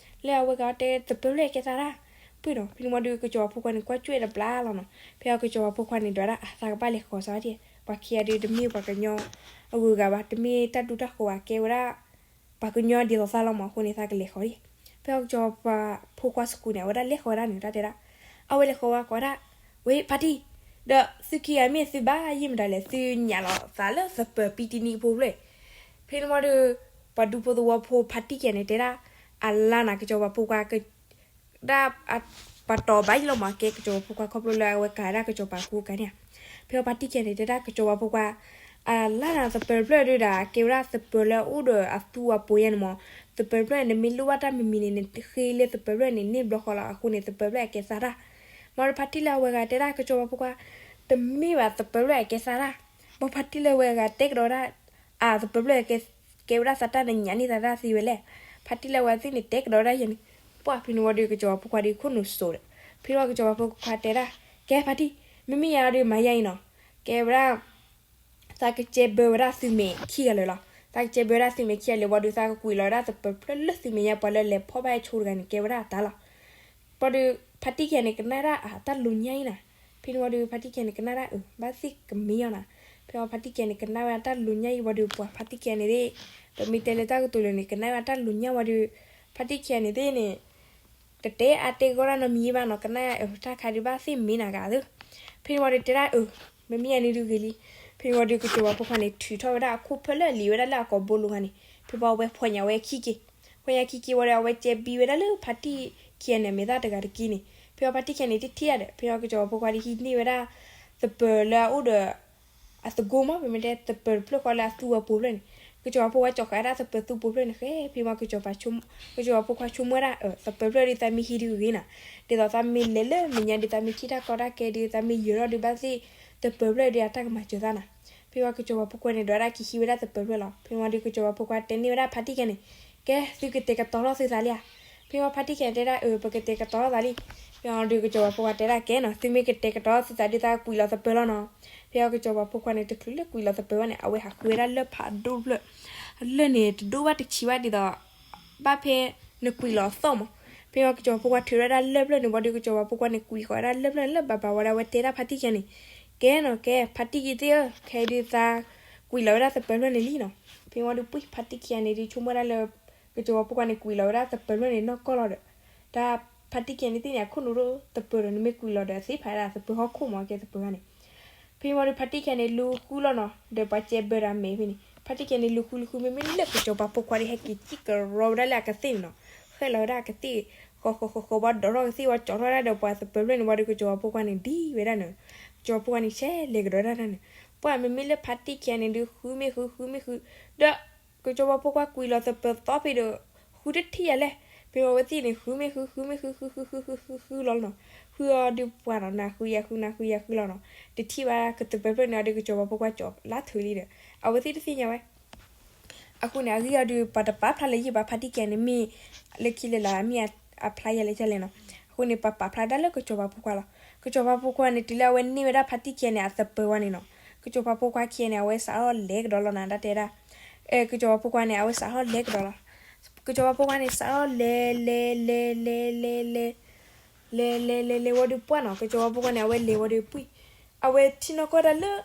လၢအဝဲဂၤအီၤတဲသပၢၤဖျၢၣ်အကဲသးတၢ်. ပှ့ၤနီၤ ဖဲန့ၣ်ဝံၤဒီး ကစီၤပၤဖိခွါန့ၣ် ကွၢ်ကၠူၣ်ဝဲတဘျီလီၤနီၤ. ဖဲအီၤကစီၤပၤဖိခွါန့ၣ် ဒွးဒၣ် အသးကဘၣ်လဲၤဃီၤစ့ၢ်ကီး, ပှၤခံဂၤဒုးတမ့ၢ်ပှၤကညီအဂုၤအဂၤဘၣ်, တမ့ၢ်တၢ်ဒူတၢ်ဃိၤဘၣ်, ကဲဝဲဒၣ် ပှၤကညီဒ်သိးသးလီၤမး. အဃိန့ၣ် သးကလဲၤဃီၤဒံး. ဖဲအီၤကစီၤပၤဖိခွါစကူၤန့ၣ် အဝဲဒၣ်လဲၤဃီၤဝဲဒၣ်န့ၣ် တၢ်တဲဒၣ်, အဝဲလဲၤဃီၤဝဲကိးဒၣ်, ဝဲဖါတံၢ်, ဒီးသုခံဂၤမ့ၢ်သုဘၣ်ယိၣ်မတၤလဲၣ်, သုညၣ်လိာ်သးလၢသပၢၤပံတံနံဖိဖျၢၣ်. ဖဲန့ၣ်ဝံၤဒီး ပှၤဒူဖိသဝီဖိဖါတံၢ်ခံဂၤန့ၣ် တဲဒၣ်, အလါနၤ ကစီၤပၤဖိခွါ ဒၣ် ပှၤတီၤဘၣ်ယိၣ်လီၤမး ကဲကစီၤပၤဖိခွါခီဖျိလၢအဝဲကၤဝဲဒၣ်ကစီၤပၤအကူအကၤန့ၣ်ဧါ. ဖဲအီၤဖါတံၢ်ခံဂၤန့ၣ် တဲဒၣ်ကစီၤပၤဖိခွါ, အလါနၤ သပၢၤတဖျၢၣ်ဒုးဒၣ် ကဲဝဲဒၣ်သပၢၤလၢအအိၣ်ဒီးအသူအပိၤယါန့ၣ်မး, သပၢၤတဖျၢၣ်န့ၣ် နမ့ၢ်လိၣ်ဘၣ်တၢ်မံၤမံၤန့ၣ် နဃ့လၢသပၢၤတဖျၢၣ်န့ၣ် န့ၢ်ဘျီဃီလီၤ. အဃိန့ၣ် သပၢၤတဖျၢၣ်အကဲသးတၢ်. မ့ၢ်ဒီးဖါတံၢ်လၢအဝဲဂၤတဲဒၣ်ကစီၤပၤဖိခွါ, တမ့ၢ်ဘၣ် သပၢၤတဖျၢၣ်အကဲသးတၢ်. မ့ၢ်ဖါတံၢ်လၢအဝဲဂၤတဲကဒီးဒၣ် အသပၢၤဖျၢၣ်ကဲဝဲဒၣ်သးတၢ် နညၣ်န့ၢ်သးတၢ်သ့ဝဲလဲၣ်. ဖါတံၢ်လၢအဝဲသ့ၣ်န့ၣ် တဲကဒီးဒၣ်ယဲန့ၣ်, ပှၢ်ဖဲန့ၣ်ဝံၤဒီး ကစီၤပၤဖိခွါဒီးခိၣ်နူာ်စိးဒီး, ဖဲန့ၣ်ဝံၤကစီၤပၤဖိခွါတဲဒၣ်, ကဲဖါတံၢ်, မ့မ့ၢ်ယၤဒီးမၤယါအံၤနီၤ, ကဲဝဲဒၣ် သးကကဲဘၢဝဲဒၣ်သုမဲာ်ခံဂၤလၢာ်လီၤ. သးကကဲဘၢဝဲဒၣ်သုမဲာ်ခံဂၤလၢာ်ဝံၤဒီး သးကကွံာ်လီၤဝဲဒၣ်သပၢၤဖျၢၣ်လၢသုမဲာ်ညါ ပှၤလၢလဲၤဖီၣ်ဘၣ်ဆိတဂၤန့ၣ် ကဲဝဲဒၣ်အတၢ်လီၤ. ဘၣ်ဒီး ဖါတံၢ်ခံဂၤန့ၣ် ကနၣ်ဒၣ်အတၢ်လိၤညါအံၤနၤ. ဖဲန့ၣ်ဝံၤဒီး ဖါတံၢ်ခံဂၤန့ၣ် ကနၣ်ဒၣ်အဘၣ်သ့ၣ်ကမ့ၢ်အီၤနၤ. ဖဲအီၤဖါတံၢ်ခံဂၤန့ၣ် ကနၣ်ဝဲဒၣ်တၢ်လိၤညါအံၤဝံၤဒီး ပှၤဖါတံၢ်ခံဂၤန့ၣ်သ့ၣ်, ပမ့ၢ်တဲလၢတၢ်ကတိၤလၢာ်န့ၣ် ကနၣ်ဝဲဒၣ်တၢ်လိၤညါဝံၤဒီး ဖါတံၢ်ခံဂၤန့ၣ်သ့ၣ်န့ၣ် တတဲအါတဲဂီၢ်ဒၣ်နီတမံၤဘၣ်နီၤ, ကနၣ်အတၢ်ခါဒုးဘၣ်သ့ၣ်မ့ၢ်နၤဂၤသၢ. ဖဲန့ၣ်ဝံၤဒီးတဲဒၣ်အၢ, မ့မ့ၢ်ယၤန့ၣ်ဒုးဂ့ၤလံ. ဖဲန့ၣ်ဝံၤဒီး ကစီၤပၤဖိခွါန့ၣ် ထုးထီၣ်ဝဲဒၣ်အခိၣ်ဖၢၣ်လၢအလံာ်ဝဲဒၣ်လၢအကိာ်ဘိလိၤဂၤန့ၣ်, ဖဲပှၢ်အဝဲဖီၣ်ညၣ်ဝဲခံက့ၤ, ဖီၣ်ညၣ်ခံက့ၤဝံၤဒီး အဝဲကဲဘံဝဲဒၣ်လၢဖါတံၢ်ခံဂၤန့ၣ် အမဲာ်သၣ်တဂၤတက့ၢ်န့ၣ်, ဖဲအီၤဖါတံၢ်ခံဂၤန့ၣ် တထံၣ်ဧါဒီး ဖဲအီၤကစီၤပၤဖိခွါဒီးဟံးန့ၢ်ဝဲဒၣ် သပၢၤလၢအအိၣ်ဒီး အသကိးမး ပမ့ၢ်တဲသပၢၤတဖျၢၣ်ဃီလၢအသူအပိၤဖျၢၣ်န့ၣ်, ကစီၤပၤဖိခွါကၠီၤဃာ်ဝဲဒၣ်သပၢၤသူပိၤဖျၢၣ်န့ၣ်ဃဲ, ဖဲန့ၣ်ဝံၤ ကစီၤပၤဖိခွါဆိကမိၣ်ဝဲဒၣ် သပၢၤဖျၢၣ်ဒုးသးမ့ၢ်ဟံးဒုးဂ့ၤနၤ, ဒ်သိးသးမ့ၢ်လဲၤလၢမဲာ်ညါဒုး သးမ့ၢ်ထံၣ်တၢ်ကီတၢ်ခဲဒုး သးမ့ၢ်ယၢၤထီၣ်ဒုးဘၣ်သ့ၣ် သပၢၤဖျၢၣ်ဒုးအတၢ်ကမၤစၢၤသးနၤ. ဖဲန့ၣ်ဝံၤ ကစီၤပၤဖိခွါန့ၣ် ဒွးဒၣ်က့ၤဟံးဝဲဒၣ်သပၢၤဖျၢၣ်လီၤ. ဖဲန့ၣ်ဝံၤဒီး ကစီၤပၤဖိခွါတဲန့ၢ်ဝဲဒၣ်ဖါတံၢ်ခံဂၤန့ၣ်, ကဲ သုကတဲာ်ကတီၤထီၣ်သုသးလံဧါ. ဖဲန့ၣ်ဝံၤဖါတံၢ်ခံဂၤန့ၣ် တဲဒၣ်အၢ ပကတဲာ်ကတီၤထီၣ်သးလံ. ဖဲန့ၣ်ဝံၤဒီး ကစီၤပၤဖိခွါတဲဒၣ်ကဲနီၤ, သုမ့ၢ်ကတဲာ်ကတီၤထီၣ်သုသးဒုး သးကွံာ်လီၤသပၢၤလီၤနီၤ. ဖဲန့ၣ်ဝံၤကစီၤပၤဖိခွါန့ၣ် တချုးလၢကွံာ်လီၤသပၢၤဘၣ်န့ၣ် အဝဲဟးဃုဝဲဒၣ်လၢၢ်ဖးဒိၣ်တဖျၢၣ်, လၢၢ်န့ၣ် တဒိၣ်ဘၣ်တဆံးဘၣ်ဒ်သိး ဘၣ်ဖဲနကွံာ်လီၤအသီၣ်မး. ဖဲဝံၤကစီၤပၤဖိခွါထုးထီၣ်ဝဲဒၣ်လၢၢ်ဖျၢၣ်န့ၣ်ဝံၤဒီး ကစီၤပၤဖိခွါန့ၣ် ကွံာ်ဃီၤဝဲဒၣ်လၢၢ်ဖျၢၣ်န့ၣ်လၢဘၣ်ဘၣ်ဝံၤဒီး အဝဲတဲဒၣ်ဖါတံၢ်ခံဂၤန့ၣ်, ကဲနီၤ ကဲ ဖါတံၢ်ခံသ့ၣ်ဧၢ, ခဲအံၤဒုးသးကွံာ်လီၤဝဲဒၣ်သပၢၤဖျၢၣ်န့ၣ်လံနီၤ. ဖဲဝံၤဒီး ပှံၢ် ဖါတံၢ်ခံဂၤန့ၣ်ဒုး ဆိကမိၣ်ဝဲဒၣ်လၢ ကစီၤပၤဖိခွါန့ၣ် ကွံာ်လီၤဝဲဒၣ်သပၢၤဖျၢၣ်န့ၣ်နီၢ်ကီၢ်လီၤဒီး, တၢ်ဖါတံၢ်ခံဂၤန့ၣ်သ့ၣ်န့ၣ် အခိၣ်နူာ်ဒိၣ်သပၢၤဒီး နမ့ၢ်ကွံာ်လီၤဒီး အသ့ၣ်ဖးဒၣ်သပၢၤဟီၣ်ခိၣ်မး ကဲသပၢၤဂၤန့ၣ်. ဖဲဝံၤဒီး ဖါတံၢ်ခံဂၤန့ၣ် လူၤဃုလီၤနီၤ, ဒီးပှၤကဲဘၢဒီးအမဲာ်ဖဲန့ၣ် ဖါတံၢ်ခံဂၤန့ၣ် လူၤဃုလူၤဃု မ့မ့ၢ်လၢကစီၤပၤဖိခွါဒီး ဟဲက့ၤစံၣ်ကရီဝဲဒၣ်လၢအကသ့ၣ်န့ၣ်နီၤ, ဃဲလီၤဝဲဒၣ်အကသ့ၣ် ဃီဃီဃီဃီ ဘၣ်ဒိးထီၣ်ကသ့ၣ်ဝံၤ ကၠီထီၣ်ဝဲဒၣ်ဒီးပှၤသပၢၤဖျၢၣ်န့ၣ်ဝံၤဒီး ကစီၤပၤဖိခွါန့ၣ် ဒံဝဲဒၣ်န့ၣ်, ကစီၤပၤဖိခွါန့ၣ် ဆဲးလဲၤကဒီးဒၣ်န့ၣ်, ပှၤမ့မ့ၢ်လၢဖါတံၢ်ခံဂၤန့ၣ်ဒုး ဃုမ့ၢ်ဃု ဃုမ့ၢ်ဃု, ဒီး ကစီၤပၤဖိခွါကွံာ်လီၤသပၢၤသီဖဲဒီး ဃုတထံၣ်ယၤလဲၣ်. ဖဲဝံၤအဝဲသ့ၣ်န့ၣ် ဃုမ့ၢ်ဃု ဃုမ့ၢ်ဃု ဃုဃုဃုဃုဃုဃုလီၤနီၤ, ဃုအီၤဒုးပှၤနီၤ နၤဃုယၤဃု နၤဃုယၤဃုလီၤနီၤ, တထံၣ်ဘၣ်ကသပၢၤဖျၢၣ်န့ၣ်အီၤဒီး ကစီၤပၤဖိခွါကၠီလါထုးလံဒီး အဝဲသ့ၣ်တသ့ၣ်ညါဝဲ အဃိန့ၣ် အဂ့ၢ်အီၤဒုးပှၤတပာ်ဖျါလၢယံၢ်ဘၣ် ဖါတံၢ်ခံဂၤန့ၣ် မ့ၢ်လၢခံလၢလာ် မ့ၢ်အဖျါယၤလၢကလဲၣ်နီၤ. အဃိန့ၣ် ပှၤပာ်ဖျါဒၣ်လၢကစီၤပၤဖိခွါလီၤ. ကစီၤပၤဖိခွါန့ၣ် တုၤလၢအဝဲန့ၢ်ဝဲဒၣ်ဖါတံၢ်ခံဂၤန့ၣ် အသပၢၤဝဲန့ၣ်နီၤ, ကစီၤပၤဖိခွါခံဂၤန့ၣ် အဝဲစးထီၣ်လဲၤကဒီးလီၤနၤ တၢ်တဲဒၣ်, ကစီၤပၤဖိခွါန့ၣ် အဝဲစးထီၣ်လဲၤကဒီးလီၤ. ကစီၤပၤဖိခွါန့ၣ် စးထီၣ်လဲၤလဲၤလဲၤလဲၤလဲၤလဲၤ လဲၤလဲၤလဲၤလဲၤဝံၤဒီးပှၢ်နီၤ, ကစီၤပၤဖိခွါန့ၣ် အဝဲလဲၤဝံၤဒီးပှံၢ်, အဝဲထံၣ်နီၢ်ကီၢ်ဒၣ်လၢ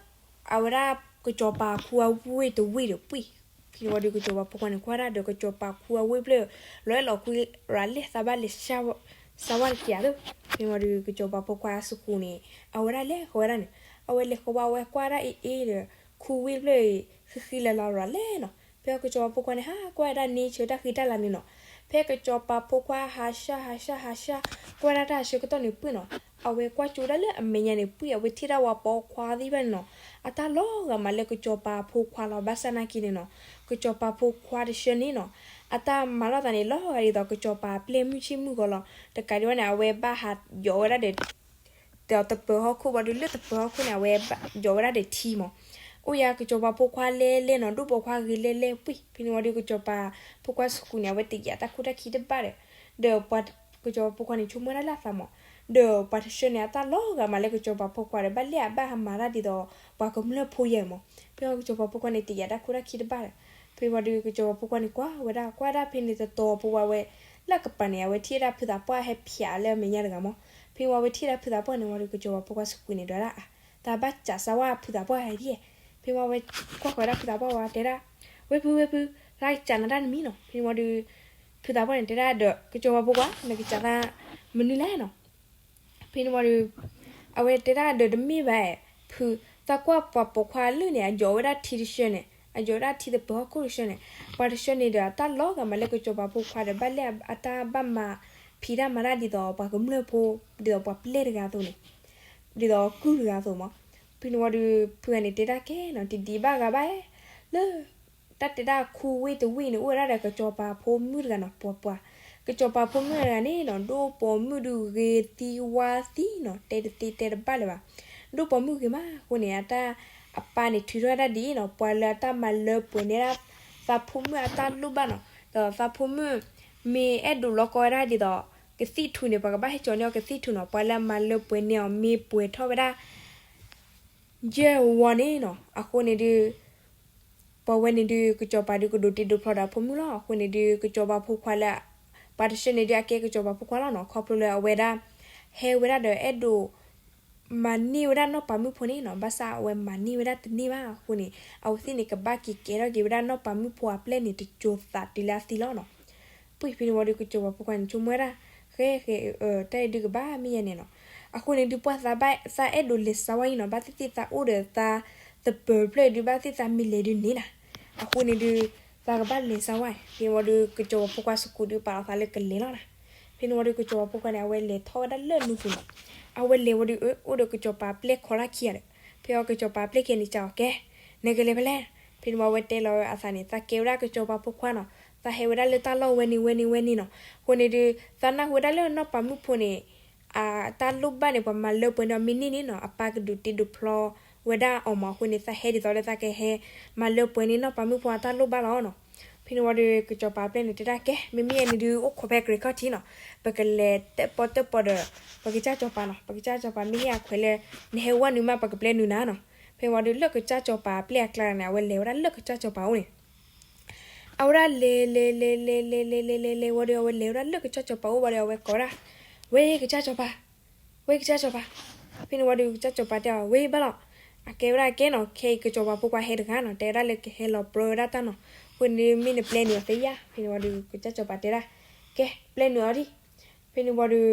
အဝဲဒၣ်ကစီၤပၤခူအဝ့ၢ်တဝ့ၢ်ဒီးပှံၢ်, ဖဲန့ၣ်ဝံၤဒီး ကစီၤပၤဖိခွါန့ၣ် ကွၢ်ဒၣ်ဒီးကစီၤပၤခူအဝ့ၢ်ဖျၢၣ် လီၤအဲၣ်လီၤကွံ ရၤလဲၣ်သးဘၣ်လဲၤ စၢဝါတက့ၢ်ဧါဒီး, ဖဲန့ၣ်ဝံၤဒီး ကစီၤပၤဖိခွါစူးဃုာ်န့ၣ် အဝဲဒၣ်လဲၤဃီဝဲဒၣ်န့ၣ်, အဝဲလဲၤဃီဝဲ အဝဲကွၢ်ဒၣ်အ့ၣ်အ့ၣ်ဒီး ခူဝ့ၢ်ဖျၢၣ်အံၤ ဃံဃံလၤလၤရၤလဲၣ်နီၤ. ဖဲကစီၤပၤဖိခွါန့ၣ် ဟးကွၢ်ဝဲဒၣ်န့ၣ်ဆၢတၢ်ဃံတၢ်လၤန့ၣ်နီၤ, ဖဲကစီၤပၤဖိခွါဟးဆှၢဟးဆှၢဟးဆှၢ ကွၢ်ဒၣ်တၢ်ဆၢကတီၢ်န့ၣ်ပှံၢ်နီၤ, အဝဲကွၢ်ကၠိဒၣ်လၢအမဲာ်ညါန့ၣ်ပှံၢ် အဝဲထံၣ်ဒၣ်ဝဲပိာ်ခွါသ့ၣ်တဖၣ်န့ၣ်နီၤ, အတၢ်လီၤဂာ်မးလၢကစီၤပၤဖိခွါလီၤ. ဘၣ်ဆၣ်နာ်က့န့ၣ်နီၤ, ကစီၤပၤဖိခွါတဆှၢန့ၣ်နီၤ, အတၢ်မၤလိာ်သးန့ၣ် လီၤဂာ်ဒ်သိးကစီၤပၤပျဲၢ်မုၢ်ဆ့ၣ်မုၢ်ဂီၤလီၤ. တကးဒံးဘၣ်န့ၣ် အဝဲဘၣ်ဟးယိးဝဲဒၣ်ဒီး ဒီးသပၢၤဟီၣ်ခိၣ်ဝံၤဒီး လၢသပၢၤဟီၣ်ခိၣ်န့ၣ် အဝဲယိးဝဲဒၣ်ဒီးထံမး. အိၣ်ယၤ ကစီၤပၤဖိခွါလဲၤလဲၤနီၤ, ဒိၣ်ပိာ်ခွါဂ့ၤလဲၤလဲၤပှံၢ်, ဖဲန့ၣ်ဝံၤဒီး ကစီၤပၤဖိခွါစူးဃုာ်န့ၣ် အဝဲတယာ်တၢ်ခိၣ်တၢ်ခံတဘၣ်ဒီး, ဒီးပှၤ ကစီၤပၤဖိခွါန့ၣ် ဆိကမိၣ်ဝဲဒၣ်လၢအသးမး, ဒီးပှၤတဆှၢန့ၣ် အတၢ်လီၤဂာ်မးလၢကစီၤပၤဖိခွါဒီး ဘၣ်လဲၣ်အဘၣ်ဟးမၤတၢ်ဒ်သိး ပှၤကမျၢၢ်ဖိယဲၢ်မး. ဖဲဝံၤကစီၤပၤဖိခွါန့ၣ် တယာ်တၢ်ခိၣ်တၢ်ခံတဘၣ်ဒီး, ဖဲဝံၤဒီး ကစီၤပၤဖိခွါန့ၣ် ကွၢ်ဝဲဒၣ်ကွၢ်ဒၣ်ဖဲန့ၣ်တတီၤပဝဲ လၢအကပၤန့ၣ် အဝဲထံၣ်ဝဲဒၣ်ဖုသးပှၢ်ဟဲဖျါလၢအမဲာ်ညါတဂၤမး. ဖဲဝံၤအဝဲထံၣ်ဝဲဒၣ်ဖုသးပှၢ်န့ၣ်ဝံၤဒီး ကစီၤပၤဖိခွါစူးကွံာ်န့ၣ်ဒီးဒၣ်, တၢ်ဘၣ်စးစါဝဲဖုသးပှၢ်ဟဲဒ်, ဖဲဝံၤအဝဲကွၢ်ဃီၤဝဲဒၣ်ဖုသးပှၢ်ဝံၤတဲဒၣ်, ဝဲဖု ဝဲဖု, သးကစးနၤတၢ်တမံၤနီၤ. ဖဲန့ၣ်ဝံၤဒီး ဖုသးပှၢ်န့ၣ်တဲဒၣ်ဒီး ကစီၤပၤဖိခွါ နကစးသးမနုၤလဲၣ်နီၤ. ဖဲန့ၣ်ဝံၤဒီး အဝဲတဲဒၣ်ဒီး တမ့ၢ်ဘၣ်, ဖု, သးကွၢ်ပှၤပိာ်ခွါလၢာ်န့ၣ် အယိးဝဲဒၣ်ထံတဆှၢန့ၣ်, အယိးဝဲဒၣ်ထံသပၢၤဟီၣ်ခိၣ်တဆှၢန့ၣ်, ပှၤတဆှၢန့ၣ်ဒီး အတၢ်လီၤဂာ်မးလၢကစီၤပၤဖိခွါဒီး ဘၣ်လဲၣ်အတၢ်ဘၣ်မၤဖံးတၢ်မၤတၢ်ဒ်သိးပှၤကမျၢၢ်ဖိ, ဒ်သိးပှၤပျဲၢ်တဂၤအသိးန့ၣ်, ဒ်သိးကုၢ်တဂၤအသိးမး. ဖဲန့ၣ်ဝံၤဒီး ဖုဂၤန့ၣ်တဲဒၣ်ကဲနီၤ တဒံးဘၣ်ဂၤဘၣ်, လၢ တၢ်တဲဒၣ်ခူဝ့ၢ်တဝ့ၢ်န့ၣ် အိၣ်ဝဲဒၣ်ဒီးကစီၤပၤဖိမုၣ်တဂၤနီၤ ပှၤပှၤ, ကစီၤပၤဖိမုၣ်တဂၤန့ၣ်နီၤ ဒိၣ်ပိာ်မုၣ်ဒုးဂ့ၤသံဝါသံနီၤ တဲတသ့တဲတဘၣ်လၢၤဘၣ်. ဒိၣ်ပိာ်မုၣ်ဂ့ၤမးအဃိန့ၣ် အတၢ်အပၢ်န့ၣ်ထုးထီၣ်ဝဲဒၣ်ဒ်အံၤနီၤ ပှၤလၢအတၢ်မၤလၢပှဲၤန့ၢ်ဒၣ် သးဖိမုၣ်အတၢ်လိၣ်ဘၣ်နီၤ ဒီးသးဖိမုၣ် မ့ၢ်အဲၣ်ဒိးလီၤကီဝဲဒၣ်ဒ်သိး ကသံၣ်ထူန့ၣ် ပှၤကဘၣ်ဟဲကၠီန့ၢ်အီၤကသံၣ်ထူနီၤ ပှၤလၢအမၤလၢပှဲၤန့ၢ်အီၤမ့ၢ်ပှဲၤထီၣ်ဝဲဒၣ် ယဲၢ်ဝီန့ၣ်နီၤ အဃိန့ၣ်ဒုး ပှၤဝဲန့ၣ်ဒုး ကစီၤပၤဒုးကဒိးတ့ဒိးဖျီဒီးအဖိမုၣ်လီၤ. အဃိန့ၣ်ဒုး ကစီၤပၤဖိခွါလၢ ပှၤတဆၢန့ၣ်ဒုး အကဲကစီၤပၤဖိခွါလီၤနီၤ ခီဖျိလၢအဝဲဒၣ် ဟဲဝဲဒၣ်ဒီးအဲၣ်ဒိး မၤန့ၢ်ဝဲဒၣ်နီၢ်ပၤမုၣ်ဖိန့ၣ်နီၤ ဘၣ်ဆၣ်အဝဲမၤန့ၢ်ဝဲဒၣ်တန့ၢ်ဘၣ်အဃိန့ၣ် အဝဲသ့ၣ်န့ၣ် ကဘၣ်က့ၤကဲထီၣ်က့ၤဝဲဒၣ်နီၢ်ပၤမုၣ်ဖိအပျဲၢ်န့ၣ် တစိၤသးတုၤလၢအသံလီၤနီၤ. ပှ့ၤဖဲန့ၣ်ဝံၤဒီး ကစီၤပၤဖိခွါန့ၣ် ဆိကမိၣ်ဝဲဒၣ် ဃဲဃဲ တၢ်အံၤဒုးကဘၣ်မ့ၢ်ယဲန့ၣ်နီၤ. အဃိန့ၣ်ဒုး ပှၤသးဘၣ်သးအဲၣ်ဒိးလဲၤစါဝါအံၤနီၤ ဘၣ်သ့ၣ်သ့ၣ်သးအိၣ်ဒီးသးသပၢၤဖျၢၣ်ဒုး ဘၣ်သ့ၣ်သးမ့ၢ်လဲၤဒုးန့ၣ်နီၤ. အဃိန့ၣ်ဒုး သးကဘၣ်လဲၤစါဝါအံၤ ဖဲန့ၣ်ဝံၤဒီး ကစီၤပၤဖိခွါစကူးဒုးပာ်လီၤသးလၢကလဲၤလီၤနီၤ. ဖဲန့ၣ်ဝံၤဒီး ကစီၤပၤဖိခွါန့ၣ် အဝဲလဲၤထီၣ်ဝဲဒၣ်လၢနူၤပူၤနီၤ. အဝဲလဲၤဝံၤဒီး အိၣ်ဒီးကစီၤပၤပျဲၢ်ခီလၢခံဂၤဒီး ဖဲအီၤကစီၤပၤပျဲၢ်ခံဂၤန့ၣ် စံးအီၤကဲ နကလဲၤဖဲလဲၣ်. ဖဲန့ၣ်ဝံၤအဝဲတဲလီၤအသးန့ၣ် သးကဲဝဲဒၣ်ကစီၤပၤဖိခွါနီၤ. သးဟဲဝဲဒၣ်လၢတၢ်လီၢ်ဝဲန့ၣ်ဝဲန့ၣ်ဝဲန့ၣ်နီၤ. အဃိန့ၣ်ဒုး သးနၢ်ဟူဝဲဒၣ်လၢနီၢ်ပၤမုၣ်ဖိန့ၣ် အတၢ်လိၣ်ဘၣ်န့ၣ် ပှၤမၤလၢပှဲၤန့ၢ်အီၤမ့ၢ်န့ၢ်န့ၣ်နီၤ အပၢ်ကဒုးတ့ဒုးဖျီဝဲဒၣ်အီၤမး အဃိန့ၣ် သးဟဲဒ်သိးလၢသးကဟဲမၤလၢပှဲၤန့ၢ်နီၢ်ပၤမုၣ်ဖိအတၢ်လိၣ်ဘၣ်လီၤနီၤ. ဖဲန့ၣ်ဝံၤဒီး ကစီၤပၤပျဲၢ်န့ၣ်တဲဒၣ်ကဲ မ့မ့ၢ်န့ၣ်ဒုး အိၣ်ခိးဖဲကရ့ၤခီၣ်ထံးနီၤ ပကလဲၤတၢၣ်ပီၣ်တၢၣ်ပီဒီး ပကစၢ်စီၤပၤနီၤ ပကစၢ်စီၤပၤမ့ၢ်ဟ့ၣ်အခွဲးလၢ နဟဲဝဲနုာ်မး ပကပျဲနုာ်နၤနီၤ. ဖဲန့ၣ်ဝံၤဒီး လၢကစၢ်စီၤပၤပျဲၢ်အကျါန့ၣ် အဝဲလဲၤဝဲဒၣ်လၢကစၢ်စီၤပၤအိၣ်န့ၣ် အဝဲဒၣ်လဲၤလဲၤလဲၤလဲၤလဲၤလဲၤလဲၤလဲၤလဲၤဝံၤဒီး အဝဲလဲၤဝဲဒၣ်လၢကစၢ်စီၤပၤအိၣ်ဘၣ်ဒီး အဝဲကိးဒၣ်, ဝဲကစၢ်စီၤပၤ, ဝဲကစၢ်စီၤပၤ. ဖဲန့ၣ်ဝံၤဒီး ကစၢ်စီၤပၤတဲအီၤ ဝဲဘၣ်လီၤ. အကဲဝဲဒၣ်ကဲနီၤ, ခဲအံၤကစီၤပၤဖိခွါဟဲတဂၤနီၤ, တဲဝဲဒၣ်လၢကဟဲလီၤပြၢဝဲဒၣ်တၢ်နီၤ, အဃိန့ၣ်မ့ၢ်နပျဲနုာ်အီၤသ့ဧါ. ဖဲန့ၣ်ဝံၤဒီး ကစၢ်စီၤပၤတဲဒၣ်, ကဲ ပျဲနုာ်အီၤဒံး. ဖဲန့ၣ်ဝံၤဒီး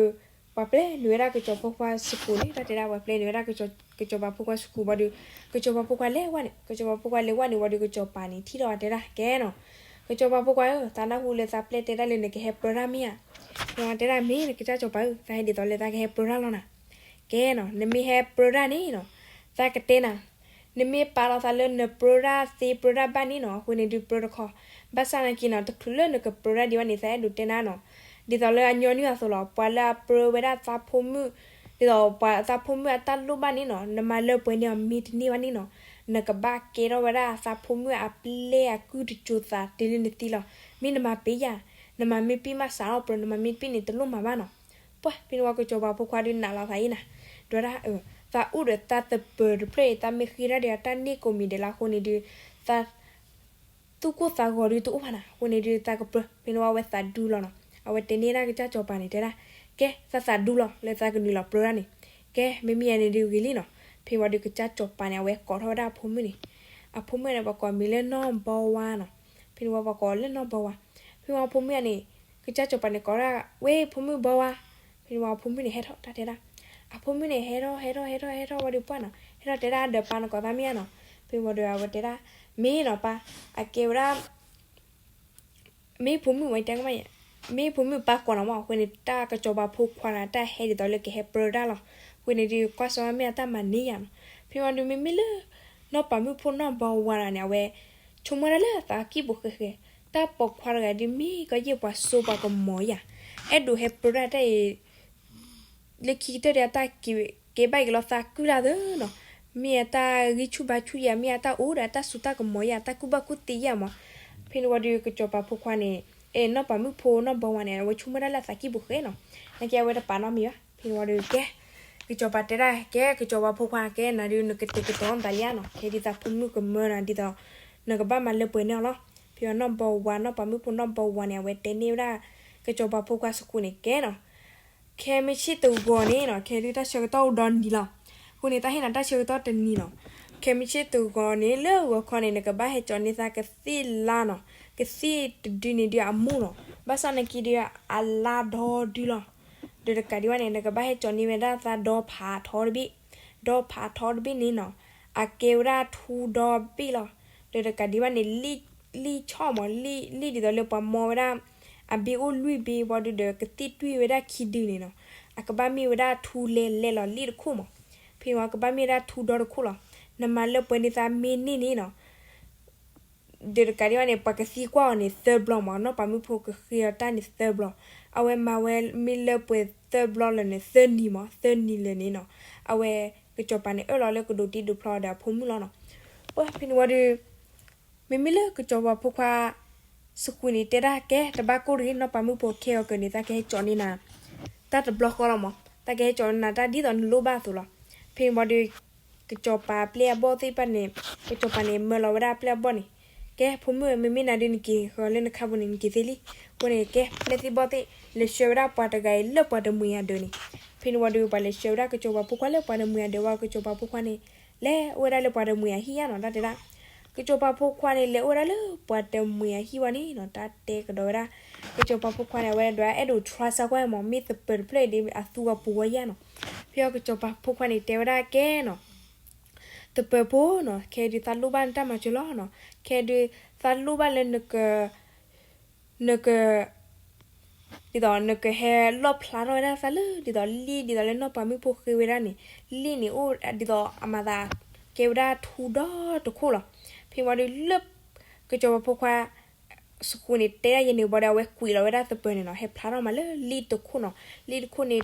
ပှၤပျဲနုာ်ဝဲဒၣ်ကစီၤပၤဖိခွါစခူးန့ၣ်, တၢ်တဲဒၣ်ပှၤပျဲနုာ်ဝဲဒၣ်ကစီၤပၤဖိခွါစခူးဝံၤဒီး ကစီၤပၤဖိခွါလဲၤဝဲန့ၣ်, ကစီၤပၤဖိခွါလဲၤဝဲန့ၣ်ဝံၤဒီး ကစီၤပၤန့ၣ်ထံၣ်ထီၣ်အီၤတဲဒၣ် ကဲနီၤ, ကစီၤပၤဖိခွါဧၢ, သးနၢ်ဟူလၢသးပျဲတဲဒၣ်လၢနကဟဲပြၢတၢ်မ့ၢ်ဧါ. တဲဒၣ်မ့ၢ် ကစၢ်စီၤပၤဧၢ, သးဟဲဒ်သိးလၢသးကဟဲပြၢတၢ်လီၤနၤ. ကဲနီၤ, နမ့ၢ်ဟဲပြၢတၢ်န့ၣ်နီၤ, သးကတဲနၤ, နမ့ၢ်ပာ်လီၤသးလၢနပြၢတၢ်သ့ပြၢတၢ်ဘၣ်န့ၣ်နီၤ, အဃိန့ၣ်ဒုးပြၢတခီ, ဘၣ်ဆၣ်နာ်က့နီၤ, တချုးလၢနကပြၢတၢ်ဒံးဘၣ်န့ၣ် သးအဲၣ်ဒိးတဲနၤနီၤ, ဒ်သိးလၢအညီနုၢ်အသိးလီၤ, ပှၤလၢအပြၢဝဲဒၣ်သးဖိမုၣ်, ဒ်သိးပှၤသးဖိမုၣ်အတၢ်လိၣ်ဘၣ်န့ၣ်နီၤ, နမၤလၢပှဲၤန့ၢ်အီၤမ့ၢ်တန့ၢ်ဘၣ်န့ၣ်နီၤ, နကဘၣ်ကဲထီၣ်ဝဲဒၣ်သးဖိမုၣ်အပျဲၢ်အကုၢ်တစိၤသးတုၤလၢနသံလီၤ. မ့ၢ်နမၤပ့ၤယၤ, နမၤမ့ၢ်ပ့ၤမးစးထီၣ်ပြၢ, နမၤမ့ၢ်တပ့ၤန့ၣ် တလိၣ်မၤဘၣ်နီၤ. ပှၤဖဲန့ၣ်ဝံၤကစီၤပၤဖိခွါဒုးနာ်လီၤသးအံၤနၤ, ဒွဲဒၣ်, သးအိၣ်ဒီးသးသပၢၤတဖျၢၣ်အံၤ သးမ့ၢ်ဃ့တၢ်ဒီးအတၢ်န့ၢ်ကိးမံၤဒဲးလၢအဃိန့ၣ်ဒုး, သး သူၣ်ကိၢ်သးဂီၤဒုးတအိၣ်ဘၣ်နၤ, အဃိန့ၣ်ဒုးသးကပြၢ, ဖဲန့ၣ်ဝံၤအဝဲသးဒူလီၤနီၤ, အဝဲတဲန့ၢ်ဒၣ်ကစၢ်စီၤပၤန့ၣ်တဲဒၣ်, ကဲ သးသးဒူလီၤ လၢသးကနုာ်လီၤပြၢဒၣ်န့ၣ်, ကဲ မ့မ့ၢ်ယၤန့ၣ်ဒုးဂ့ၤလံနီၤ. ဖဲန့ၣ်ဝံၤဒီးကစၢ်စီၤပၤန့ၣ် အဝဲကိးထီၣ်ဝဲဒၣ်အဖိမုၣ်န့ၣ်, အဖိမုၣ်န့ၣ် ပှၤကိးမံၤလၢနီၢ်ဘီဝါနီၤ, ဖဲန့ၣ်ဝံၤပှၤကိးလၢနီၢ်ဘီဝါ, ဖဲန့ၣ်ဝံၤအဖိမုၣ်န့ၣ်, ကစၢ်စီၤပၤန့ၣ်ကိးဒၣ်, ဝဲဖိမုၣ်ဘီဝါ, ဖဲန့ၣ်ဝံၤအဖိမုၣ်န့ၣ်ဟဲထီၣ်တၢ်တဲဒၣ်, အဖိမုၣ်န့ၣ်ဟဲထီၣ် ဟဲထီၣ် ဟဲထီၣ် ဟဲထီၣ်ဝံၤဒီးပှၢ်နီၤ, ဟဲထီၣ်တဲဒၣ်ဒီးပၢ်နကိးသးမ့ၢ်ဧါနီၤ, ဖဲန့ၣ်ဝံၤဒီးအဝဲတဲဒၣ်, မ့ၢ်နီၤပၢ်, အကဲဝဲဒၣ် မ့ၢ်ဖိမုၣ်ဝဲတဲကမၣ်ယဲ, မ့ၢ်ဖိမုၣ်ပၢ်ကိးနီၤမး, အဃိန့ၣ်တၢ်ကစီၤပၤဖိခွါန့ၣ် တၢ်ဟဲဒ်သိးလၢကဟဲပြၢတၢ်လီၤ, အဃိန့ၣ်ဒုးကွၢ်စီမ့ၢ်အတၢ်မၤန့ၢ်ယၤနီၤ. ဖဲန့ၣ်ဝံၤဒီးမ့မ့ၢ်လၢ နီၢ်ပၤမုၣ်ဖိနီၢ်ဘီဝါန့ၣ် အဝဲ ဆိကမိၣ်ဒၣ်လၢသးကံၢ်ပူၤဃဲးဃဲး, တၢ်ပိာ်ခွါတဂၤဒုးမ့ၢ်ကယဲၢ်ပှၤစိပှၤကမီၤယၤ, အဲၣ်ဒိးဟဲပြၢတၢ်တၢ်အံၤ လၢခံကတၢၢ်ဒီးအတၢ်ကဲဘၣ်က့ၤလီၤသးကုၢ်လၢသၢနီၤ, မ့ၢ်အတၢ်ဂံၢ်ဆူၣ်ဘါဆူၣ်ယၤ, မ့ၢ်အတၢ်အိၣ်ဒီးအတၢ်စိတၢ်ကမီၤယၤ, တၢ်ကူၣ်ဘၣ်ကူၣ်သ့ယၤမး. ဖဲန့ၣ်ဝံၤဒီးကစီၤပၤဖိခွါန့ၣ်, အဲ နီၢ်ပၤမုၣ်ဖိနီၢ်ဘီဝါန့ၣ် အဝဲဆိကမိၣ်ဒၣ်လၢသးကံၢ်ပူၤဃဲးနီၤ, နာ်က့အဝဲတပာ်နီတမံၤဘၣ်. ဖဲန့ၣ်ဝံၤဒီးကဲ, ကစီၤပၤတဲဒၣ်ကဲ, ကစီၤပၤဖိခွါကဲနၤဒုး နကတဲာ်ကတီၤနသးလံဧါနီၤ, ခဲဒုးသးဖိမုၣ်ကမၢနၤဒ်သိး နကဘၣ်မၤလၢပှဲၤန့ၢ်အီၤလီၤ. ဖဲအနီၢ်ဘီဝါ, နီၢ်ပၤမုၣ်ဖိနီၢ်ဘီဝါန့ၣ် အဝဲတဲန့ၢ်ဝဲဒၣ် ကစီၤပၤဖိခွါစခူးန့ၣ်ကဲနီၤ, ခဲမုၢ်ဆ့ၣ်တဂီၤန့ၣ်နီၤ, ခဲဒုးတၢ်ဆၢကတီၢ်အိၣ်ဒီနံၤလီၤ. အဃိန့ၣ် တၢ်ဟ့ၣ်နၤတၢ်ဆၢကတီၢ်တနံၤနီၤ, ခဲမုၢ်ဆ့ၣ်တဂီၤန့ၣ် လၢဂီၤခီန့ၣ် နကဘၣ်ဟဲကၠီန့ၢ်သးကသ့ၣ်လါနီၤ, ကသ့ၣ်တဒုန့ၣ်ဒုးအမိၢ်နီၤ, ဘၣ်ဆၣ်နာ်က့ဒုးအလါဒီဒုလီၤ. ဒီးတကးဒံးဘၣ်န့ၣ် နကဘၣ်ဟဲကၠီန့ၢ်ဝဲဒၣ်သးဒီဖးထီတဘ့ၣ်, ဒီဖးထီတဘ့ၣ်န့ၣ်နီၤ, အကဲဝဲဒၣ်ထူဒီဘ့ၣ်လီၤ. ဒီးတကးဒံးဘၣ်န့ၣ် လံၣ်ဆီၣ်မး, လံၣ်ဒ်သိးလၢပှၤမီဝဲဒၣ် အဘ့ၣ်အိၣ်လွံၢ်ဘ့ၣ်ဝံၤဒီး ကသ့ၣ်တွံၢ်ဝဲဒၣ်ခံဒုန့ၣ်နီၤ, အကဘၣ်မ့ၢ်ဝဲဒၣ်ထူလဲၤလဲၤလီၤ လံၣ်တခိၣ်မး. ဖဲန့ၣ်ဝံၤကဘၣ်မ့ၢ်ဝဲဒၣ်ထူဒီတခိၣ်လီၤ. နမၤလၢပှဲၤန့ၢ်သးမ့ၢ်န့ၢ်န့ၣ်နီၤ ဒီးတကးဒံးဘၣ်န့ၣ် ပှၤကသံကွၢ်အီၤန့ၣ်သၢဘျီမး, နီၢ်ပၤမုၣ်ဖိကဃ့အီၤတၢ်န့ၣ်သၢဘျီ, အဝဲမၤဝဲမ့ၢ်လၢပှဲၤသၢဘျီလၢာ်န့ၣ် သၢနံၤမး, သၢနံၤလၢာ်န့ၣ်နီၤ, အဝဲကစီၤပၤန့ၣ်အၢၣ်လီၤလၢကဒိးတ့ဒိးဖျီဒီးအဖိမုၣ်လီၤနီၤ. ပှၤဖဲန့ၣ်ဝံၤဒီး မ့မ့ၢ်လၢကစီၤပၤဖိခွါ စကွံာ်န့ၣ်တဲဒၣ်ကဲ တဘၣ်ကိၢ်တဂ့ၤ, နီၢ်ပၤမုၣ်ဖိခဲအံၤကန့ၣ် သးကဟဲကၠီန့ၢ်နၤ တၢ်တဘျီဃီလီၤမး, သးကဟဲကၠီန့ၢ်နၤတၢ်ဒ်သိးနလိၣ်ဘၣ်အသိးလီၤ. ဖဲန့ၣ်ဝံၤဒီး ကစီၤပၤပျဲၢ်အဘီၣ်သ့ၣ်တဖၣ်န့ၣ်, ကစီၤပၤန့ၣ်မၢလီၤဝဲဒၣ်ပျဲၢ်အဘီၣ်န့ၣ်, ကဲ ဖိမုၣ်ဧၢ, မ့မ့ၢ်နၤဒုးနက့ၤဃီၤလၢနခါပူၤန့ၣ် နက့ၤသ့လံ. အဃိန့ၣ် ကဲ ပျဲၢ်သ့ၣ်ဘီၣ်သ့ၣ် လဲၤဆှၢဝဲဒၣ်ပှၤတဂၤအံၤလၢပှၤတမှံၤအဒၢးန့ၣ်. ဖဲန့ၣ်ဝံၤဒီး ပှၤလဲၤဆှၢဝဲဒၣ်ကစီၤပၤဖိခွါလၢပှၤတမှံၤအဒၢးဝံၤ ကစီၤပၤဖိခွါန့ၣ် လဲၤအိၣ်ဝဲဒၣ်လၢပှၤတမှံၤအဟံၣ်ဧါနီၤ, တၢ်တဲဒၣ် ကစီၤပၤဖိခွါန့ၣ် လဲၤအိၣ်ဝဲဒၣ်လၢပှၤတမှံၤအဟံၣ်ဝံၤန့ၣ်နီၤ, တၢ်တဲကဒီးဝဲဒၣ် ကစီၤပၤဖိခွါန့ၣ် အဝဲဒၣ်အဲၣ်ဒိး trust ကွၢ်မး မ့ၢ်သပၢၤတဖျၢၣ်အံၤဒ်အသူအပူၤဝဲယါနီၤ. ဖဲအံၤကစီၤပၤဖိခွါန့ၣ် တဲဝဲဒၣ်ကဲနီၤ, သပၢၤဖိနီၤ, ခဲဒုးသးလိၣ်ဘၣ်နတၢ်မၤစၢၤလီၤနီၤ, ခဲဒုးသးလိၣ်ဘၣ်လၢနက နက ဒ်သိး နကဟဲလီၣ်ဖျါထီၣ်ဝဲဒၣ်သးလၢ ဒ်သိးလံၣ် ဒ်သိးလၢနီၢ်ပၤမုၣ်ဖိဃ့ဝဲဒၣ်န့ၣ်, လံၣ်န့ၣ်အိၣ်ဒ်သိးအမၤသး ကဲဝဲဒၣ်ထူဒီတခိၣ်လီၤ. ဖဲဝံၤဒီးလၢ ကစီၤပၤဖိခွါ စဃိန့ၣ် တဲဒၣ်ယဲန့ၣ်ဘၣ်ဒီး အဝဲကွံာ်လီၤဝဲဒၣ်သပၢၤန့ၣ်နီၤ, ဟဲဖျါထီၣ်မးလၢလံၣ်တခိၣ်နီၤ, လံၣ်တခိၣ်န့ၣ်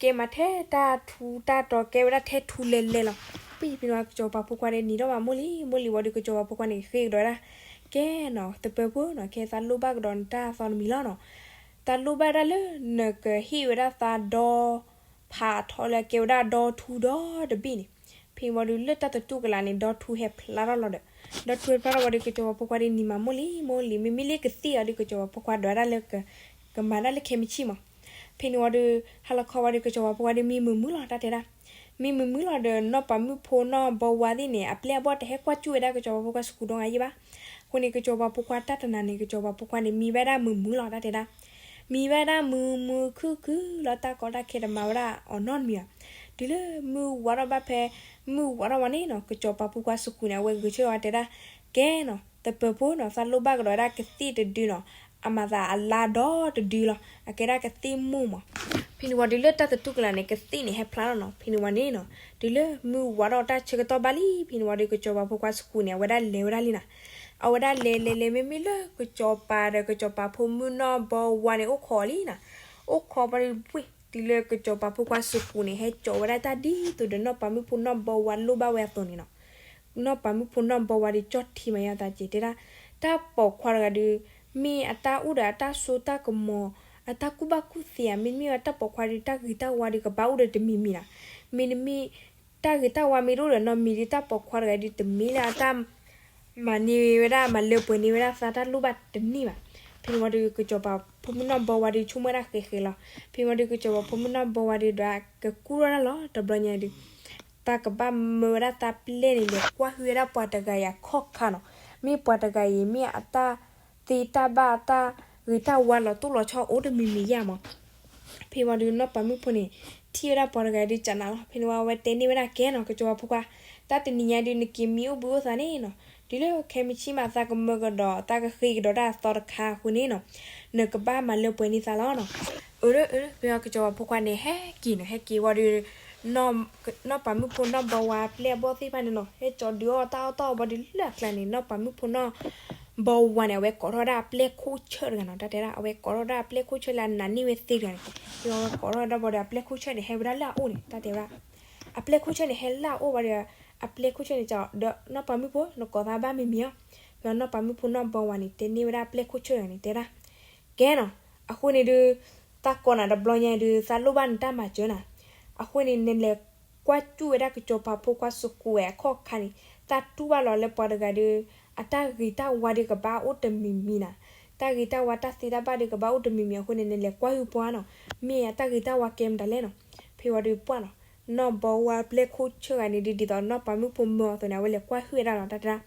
ကဲမးထဲတၢ်ထူတၢ်တီၤ ကဲဝဲဒၣ်ထဲထူလဲၤလဲၤလီၤ. ပှၤဖဲန့ၣ်ဝံၤ ကစီၤပၤဖိခွါန့ၣ် နံၤထီၣ်မးမိၢ်လံ, မိၢ်လံဝံၤဒီး ကစီၤပၤဖိခွါန့ၣ် ဃ့ကဒီးဝဲဒၣ် ကဲနီၤ သပၢၤဖိနီၤ, ခဲသးလိၣ်ဘၣ်ကဒီးနတၢ်သီတမံၤလီၤနီၤ. သးလိၣ်ဘၣ်ဒၣ်လၢ နကဟ့ၣ်ဝဲဒၣ်သးဒီ ဖးထီလၢကဲဝဲဒၣ်ဒီထူဒီတဘ့ၣ်န့ၣ်, ဖဲန့ၣ်ဝံၤဒီးလၢတၢ်သတူၢ်ကလာ်န့ၣ် ဒီထူဟဲဖျါထီၣ်လီၤဒီး, ဒီထူဟဲဖျါထီၣ်ဝံၤဒီး ကစီၤပၤဖိခွါဒုးနံၤမၤမိၢ်လံ မိၢ်လံ မ့မ့ၢ်လၢကသံၣ်အီၤဒီး ကစီၤပၤဖိခွါဒွးဒၣ်လၢကမၤဒၣ်လၢခဲမုၢ်ဆ့ၣ်မး. ဖဲန့ၣ်ဝံၤဒီး ဟါလီၤခီဝံၤဒီး ကစီၤပၤဖိခွါဒုးမံမုာ်မုာ်လီၤ တၢ်တဲဒၣ်. မံမုာ်မုာ်လီၤဒီး နီၢ်ပၤမုၣ်ဖိနီၢ်ဘီဝါသ့ၣ်န့ၣ် အပျဲၢ်အဘီၣ်တဟဲကွၢ်စူၣ်ဝဲဒၣ်ကစီၤပၤဖိခွါစကူၤဒီဂၤယဲဘၣ်. အဃိန့ၣ် ကစီၤပၤဖိခွါတၢ်တနၤန့ၣ် ကစီၤပၤဖိခွါန့ၣ် မံဝဲဒၣ်မုာ်မုာ်လီၤ တၢ်တဲဒၣ်. မံဝဲဒၣ်မုာ်မုာ်ခုၣ်ခုၣ်လီၤ တၢ်ကီတၢ်ခဲတမၤဝဲဒၣ်အီၤနီတမံၤဘၣ်. တုၤလၢမုၢ်ဝါထီၣ်ဘၣ်ဖဲ မုၢ်ဝါထီၣ်ဝံၤန့ၣ်နီၤ ကစီၤပၤဖိခွါစကူၤန့ၣ် အဝဲဂဲၤဆၢထၢၣ်ဝဲတဲဒၣ်, ကဲနီၤ သပၢၤဖိနီၤ သးလိၣ်ဘၣ်ကဒီးဝဲဒၣ်ကသံၣ်တဒုနီၤ, အမၤသးအလါဒီတဒုလီၤ အကဲဒၣ်ကသံၣ်မူၢ်မး. ဖဲန့ၣ်ဝံၤဒီးလၢတၢ်သတူၢ်ကလာ်န့ၣ် ကသံၣ်န့ၣ်ဟဲဖျါထီၣ်နီၤ. ဖဲန့ၣ်ဝံၤန့ၣ်နီၤ တုၤလၢမုၢ်ဝါထီၣ်တၢ်ဆၢကတီၢ်ဘၣ်လံ ဖဲန့ၣ်ဝံၤဒီး ကစီၤပၤဖိခွါစကူၤန့ၣ် အဝဲဒၣ်လဲၤဝဲဒၣ်လံနီၤ. အဝဲဒၣ်လဲၤလဲၤလဲၤ မ့မ့ၢ်လၢကစီၤပၤဒီးကစီၤပၤဖိမုၣ်နီၢ်ဘီဝါန့ၣ် အိၣ်ခိးလံနီၤ. အိၣ်ခိးဝံၤဒီး တုၤလၢကစီၤပၤဖိခွါစကူၤန့ၣ် ဟဲကၠီၤဝဲဒၣ်တၢ်ဒ်သိးဒီး နီၢ်ပၤမုၣ်ဖိနီၢ်ဘီဝါလိၣ်ဘၣ်ဝဲအသိးန့ၣ်နီၤ. နီၢ်ပၤမုၣ်ဖိနီၢ်ဘီဝါဒီး ကၠီၣ်ထံမၤယါသးက့ၤတဲဒၣ်, တၢ်ပိာ်ခွါတဂၤဒီး မ့ၢ်အတၢ်အိၣ်ဒီးအတၢ်စိတၢ်ကမီၤ အတၢ်ကူၣ်ဘၣ်ကူၣ်သ့ဧါ, မ့တမ့ၢ်ဝဲတၢ်ပိာ်ခွါဒီး တၢ်ဂ့ၤတၢ်ဝါဒီး ကဘၣ်အိၣ်ဒီးတမံၤမံၤနီၤ. မ့တမ့ၢ် တၢ်ဂ့ၤတၢ်ဝါမ့ၢ်တအိၣ်ဒီးနီတမံၤဒီး တၢ်ပိာ်ခွါတဂၤဒီး တမ့ၢ်လၢအတၢ် မၤန့ၢ်ဝဲဒၣ် မၤလၢပှဲၤန့ၢ်ဝဲဒၣ်သးတၢ်လိၣ်ဘၣ်တန့ၢ်ဘၣ်. ဖဲန့ၣ်ဝံၤဒီး ကစီၤပၤဖိမုၣ်နီၢ်ဘီဝါဒီး ဆိကမိၣ်ဝဲဒၣ်ဃဲးဃဲးလီၤ. ဖဲန့ၣ်ဝံၤဒီး ကစီၤပၤဖိမုၣ်နီၢ်ဘီဝါဒီး ဒီးကကူၣ်ထီၣ်ဒၣ်လီၤ တဘျီညါဒီး သးကဘၣ်မၢဝဲဒၣ်သးပျဲၢ်န့ၣ် လဲၤကွၢ်ဟုၣ်ဝဲဒၣ်ပှၤတဂၤအံၤအခီၣ်ခါနီၤ. မ့ၢ်ပှၤတဂၤအံၤ မ့ၢ်အတၢ်သ့တၢ်ဘၣ် အတၢ်ဂ့ၤတၢ်ဝါလီၤတိၢ်လီၤဆီအိၣ်တမံၤမံၤဧါမး. ဖဲဝံၤဒီးနီၢ်ပၤမုၣ်ဖိန့ၣ် ထံၣ်ဝဲဒၣ်ပှၤတဂၤဒီးကနၣ်လီၤ. ဖဲန့ၣ်ဝံၤအဝဲတဲန့ၢ်ဝဲဒၣ်ကဲနီၤ ကစီၤပၤဖိခွါ, တၢ်တနံၤညါဒီး နက့ၤမံအိၣ်ဘှံးအိၣ်သါန့ၣ်နီၤ, တုၤလၢခဲမုၢ်ဆ့ၣ်မး သးကမၢကဒီး သးကဃ့ကဒီးတၢ်အသီတခါအဃိန့ၣ်နီၤ, နကဘၣ်မၤလၢပှဲၤန့ၢ်သးလီၤနီၤ. အၢ ဖဲဝံၤကစီၤပၤဖိခွါန့ၣ် ဟဲက့ၤနီၤ, ဟဲက့ၤဝံၤဒီး နီၢ်ပၤမုၣ်ဖိနီၢ်ဘီဝါအပျဲၢ်အဘီၣ်သ့ၣ်တဖၣ်န့ၣ်နီၤ ဟဲကၠီၤဒုးအီၣ်တၢ်အီၣ်တၢ်အီဘၣ်ဒီး လၢအကျါန့ၣ် နီၢ်ပၤမုၣ်ဖိနီၢ်ဘီဝါန့ၣ် အဝဲကိးထီၣ်ဝဲဒၣ်အပျဲၢ်ခိၣ်ဆၢၣ်တဂၤနီၤ, တၢ်တဲဒၣ် အဝဲကိးထီၣ်ဝဲဒၣ်အပျဲၢ်ခိၣ်ဆၢၣ်လၢအနးန့ၢ်ဝဲသ့တဂၤန့ၣ်. ဖဲဝံၤအဝဲကိးထီၣ်ဝဲဒၣ်ဘၣ်ဒီး အပျဲၢ်ခိၣ်ဆၢၣ်န့ၣ် ဟဲဝဲဒၣ်လၢအအိၣ်န့ၣ် တၢ်တဲဝဲဒၣ်. အပျဲၢ်ခိၣ်ဆၢၣ်န့ၣ် ဟဲလၢအအိၣ်ဘၣ်ဒီး အပျဲၢ်ခိၣ်ဆၢၣ်န့ၣ် ကဒီး နီၢ်ပၤမုၣ်ဖိ နကိးသးဘၣ်မံၤမံၤအီၤ. ဖဲဝံၤနီၢ်ပၤမုၣ်ဖိနီၢ်ဘီဝါန့ၣ် တဲန့ၢ်ဝဲဒၣ်အပျဲၢ်ခိၣ်ဆၢၣ်တဂၤန့ၣ် တဲဒၣ် ကဲနီၤ, အဃိန့ၣ်ဒီး သးကိးနၤတဘျီညါဒီး သးလိၣ်ဘၣ်နတၢ်မၤစၢၤနၤ. အဃိန့ၣ် နလဲၤကွၢ်စူၣ်ဝဲဒၣ်ကစီၤပၤဖိခွါစကူၤဝဲအခီၣ်ခါန့ၣ် သးတူၢ်ဘၣ်လီၤလၢပှၤတဂၤဒီး အတၢ်ဂ့ၤတၢ်ဝါဒီးကဘၣ်အိၣ်တမံၤမံၤနၤ, တၢ်ဂ့ၤတၢ်ဝါတၢ်သ့တၢ်ဘၣ်ဒီးကဘၣ်အိၣ်တမံၤမံၤအဃိန့ၣ် နလဲၤကွၢ်ဟုၣ်ပှၢ်နီၤ, မ့ၢ်အတၢ်ဂ့ၤတၢ်ဝါကဲမတၤလဲၣ်နီၤ. ဖဲဝံၤဒီးပှၢ်နီၤ, နီၢ်ဘီဝါအပျဲၢ်ခိၣ်ဆၢၣ်ဂၤန့ၣ်ဒီး ဒ်သိးနီၢ်ပၤမုၣ်ဖိမၢအီၤအသိးန့ၣ် အဝဲလဲၤကွၢ်ဟုၣ်ဝဲဒၣ်လီၤ တၢ်တဲဒၣ်.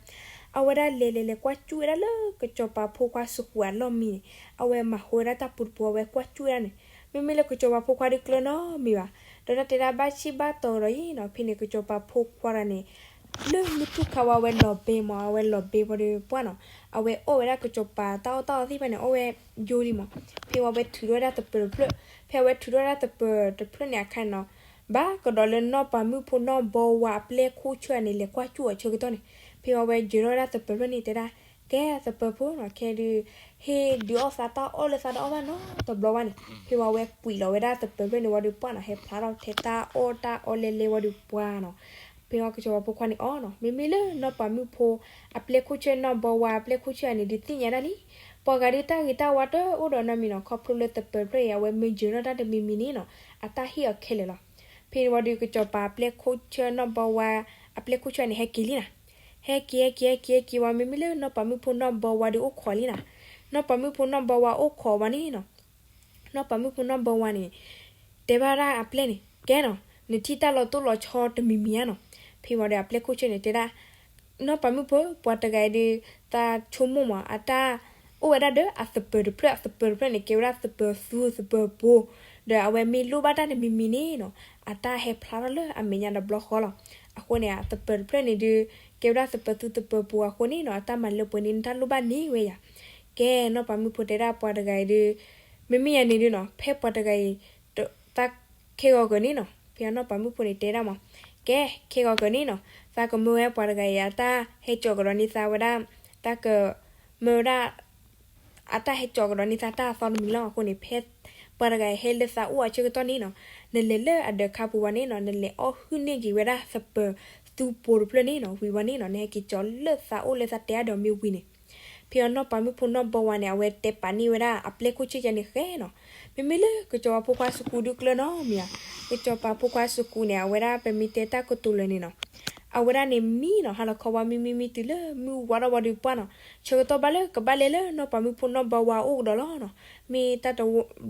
အဝဲဒၣ်လဲၤလဲၤလဲၤကွၢ်စူၣ်ဝဲဒၣ်လၢကစီၤပၤဖိခွါစကူၤအလီၢ်မံန့ၣ် အဝဲမၤဟိဝဲဒၣ်တၢ်ပူၤတပူၤ အဝဲကွၢ်စူၣ်ဝဲဒၣ်န့ၣ် မ့မ့ၢ်လၢကစီၤပၤဖိခွါဒီးကျၢၤနီတမံၤဘၣ်. ဒီးတၢ်တဲဒၣ်ဘၣ်ဆံၣ်ဘၣ်တီၤကဒီးအံၤနီၤ, ဖဲန့ၣ်ကစီၤပၤဖိခွါတဂၤန့ၣ် လၢမုၢ်ထူၣ်ခါဝဲ အဝဲလီၤဘဲမး အဝဲလီၤဘဲဝံၤဒီးပှၢ်နီၤ, အဝဲအီၣ်ဝဲဒၣ်ကစီၤပၤတၢ်အီၣ်တၢ်အီသ့ၣ်တဖၣ်န့ၣ် အီၣ်ဝဲယိလံမး. ဖဲဝံၤအဝဲထုးထီၣ်ဝဲဒၣ်သပၢၤတဖျၢၣ်, ဖဲအဝဲထုးထီၣ်ဝဲဒၣ်သပၢၤတဖျၢၣ်န့ၣ်အခါန့ၣ်နီၤ, ဘၣ်ကဒီးလၢနီၢ်ပၤမုၣ်ဖိနီၢ်ဘီဝါအပျဲၢ်ခိၣ်ဆၢၣ်န့ၣ် လဲၤကွၢ်စူၣ်အီၤဆၢကတီၢ်န့ၣ်, ဖဲဝံၤအဝဲယၢၤထီၣ်ဝဲဒၣ်သပၢၤတဖျၢၣ်န့ၣ် တဲဒၣ်, ကဲသပၢၤဖိနီၤ, ခဲဒုး ဟ့ၣ်ဒုးအီၣ်သးတၢ်အီၣ်လၢသးတအီၣ်ဘၣ်နီတဘျီဘၣ်န့ၣ်. ဖဲဝံၤအဝဲကွံာ်လီၤဝဲဒၣ်သပၢၤတဖျၢၣ်န့ၣ်ဝံၤဒီးပှၢ်နီၤ, ဟဲဖျါထီၣ်ထဲတၢ်အီၣ်တၢ်အီလဲလဲဝံၤဒီးပှၢ်နီၤ. ဖဲဝံၤကစီၤပၤဖိခွါန့ၣ်အီၣ်နီၤ, မ့မ့ၢ်လၢနီၢ်ပၤမုၣ်ဖိအပျဲၢ်ခိၣ်ဆၢၣ် နီၢ်ဘီဝါအပျဲၢ်ခိၣ်ဆၢၣ်န့ၣ် ဒုးသ့ၣ်ညါဒၣ်လံ. ပှၤဂၤဒုးတၢ်ဂ့ၤတၢ်ဝါတအိၣ်ဒီးနီတမံၤနီၤ, ခီဖျိလၢသပၢၤတဖျၢၣ်အံၤ အဝဲမ့ၢ်ယၢၤထီၣ်တၢ်တမံၤမံၤန့ၣ်နီၤ, အတၢ်ဟ့ၣ်အီၤခဲလၢာ်လီၤ. ဖဲန့ၣ်ဝံၤဒီးကစီၤပၤအပျဲၢ်ခိၣ်ဆၢၣ် နီၢ်ဘီဝါအပျဲၢ်ခိၣ်ဆၢၣ်န့ၣ် ဟဲက့ၤလံနီၤ. ဟဲက့ၤ ဟဲက့ၤ ဟဲက့ၤ ဟဲက့ၤဝံၤ မ့မ့ၢ်လၢနီၢ်ပၤမုၣ်ဖိနီၢ်ဘီဝါဒီးအိၣ်ခိးလံနီၤ. နီၢ်ပၤမုၣ်ဖိနီၢ်ဘီဝါအိၣ်ခိးဝံၤန့ၣ်နီၤ, နီၢ်ပၤမုၣ်ဖိနီၢ်ဘီဝါန့ၣ် တဲဘၣ်ဒၣ်အပျဲၢ်န့ၣ်, ကဲနီၤ, နထံၣ်တၢ်လီၤတိၢ်လီၤဆီတမံၤမံၤဧါနီၤ. ဖဲဝံၤဒီးအပျဲၢ်ခိၣ်ဆၢၣ်န့ၣ်တဲဒၣ်, နီၢ်ပၤမုၣ်ဖိ ပှၤတဂၤအံၤဒီး သးဆိကမိၣ်မး အတၢ်အိၣ်ဝဲဒၣ်ဒီးအသပၢၤတဖျၢၣ်, အသပၢၤတဖျၢၣ်န့ၣ် ကဲဝဲဒၣ်သပၢၤသူသပၢၤပူၤ, ဒီးအဝဲမ့ၢ်လိၣ်ဘၣ်တၢ်တမံၤမံၤန့ၣ်နီၤ, အတၢ်ဟဲဖျါထီၣ်လၢအမဲာ်ညါတဘျီဃီလီၤ. အဃိန့ၣ် အသပၢၤတဖျၢၣ်န့ၣ်ဒီး ကဲဝဲဒၣ်သပၢၤသူသပၢၤပူၤအဃိန့ၣ်နီၤ, အတၢ်မၤလၢပှဲၤန့ၢ်နတၢ်လိၣ်ဘၣ်န့ၢ်ဝဲယၤ. ကဲ နီၢ်ပၤမုၣ်ဖိတဲဒၣ်ပှၤတဂၤအံၤဒီး, မ့မ့ၢ်ယၤန့ၣ်ဒုးနီၤ, ဖဲပှၤတဂၤအံၤ သးခဲဂီၤကၢၤန့ၣ်နီၤ, ဖဲအနီၢ်ပၤမုၣ်ဖိန့ၣ်တဲဒၣ်မး, ကဲ ခဲဂီၤကၢၤန့ၣ်နီၤ, သးကမၢဝဲပှၤတဂၤအံၤ အတၢ်ဟဲကၠီၤကဒီးန့ၢ်သးဝဲဒၣ်, သးကမၢဝဲဒၣ် အတၢ်ဟဲကၠီၤကဒီးန့ၢ်သးတၢ်အသီတမံၤလီၤ. အဃိန့ၣ် ဖဲပှၤတဂၤအံၤဟဲလၢသးအိၣ်အဆၢကတီၢ်န့ၣ်နီၤ, နလဲၤလၢအဒၢးခါပူၤဝံၤန့ၣ်နီၤ, နလဲၤအီၣ်ဟုၣ်န့ၢ်က့ၤဝဲဒၣ်သပၢၤသူပူၤတဖျၢၣ်န့ၣ်နီၤ, ဝံၤဝံၤန့ၣ်နီၤ နဟဲက့ၤကၠီၤလၢသးအိၣ်လၢသးတဲအါဒီးမ့ၢ်ဝံၤန့ၣ်, ဖဲအံၤနီၢ်ပၤမုၣ်ဖိနီၢ်ဘီဝါန့ၣ် အဝဲတဲပာ်န့ၢ်ဝဲဒၣ်အပျဲၢ်ခိၣ်ဆၢယၤန့ၣ်ဃဲနီၤ. မ့မ့ၢ်လၢကစီၤပၤဖိခွါစကူဒုကျၢနီတမံၤဧါ, ကစီၤပၤဖိခွါစကူန့ၣ် အဝဲဒၣ်ပမ့ၢ်တဲတၢ်ကတိၤလၢာ်န့ၣ်နီၤ, အဝဲဒၣ်န့ၣ်မံနီၤ ဟါလီၤခီဝါ မံမံမံတုၤလၢမုၢ်ဝါထီၣ်ဝံၤဒီးပှၢ်နီၤ, ဆၢကတီၢ်ဘၣ်လၢကဘၣ်လဲၤလၢနီၢ်ပၤမုၣ်ဖိနီၢ်ဘီဝါအအိၣ်ကဒီးလီၤနီၤ. မ့ၢ်တၢ်တ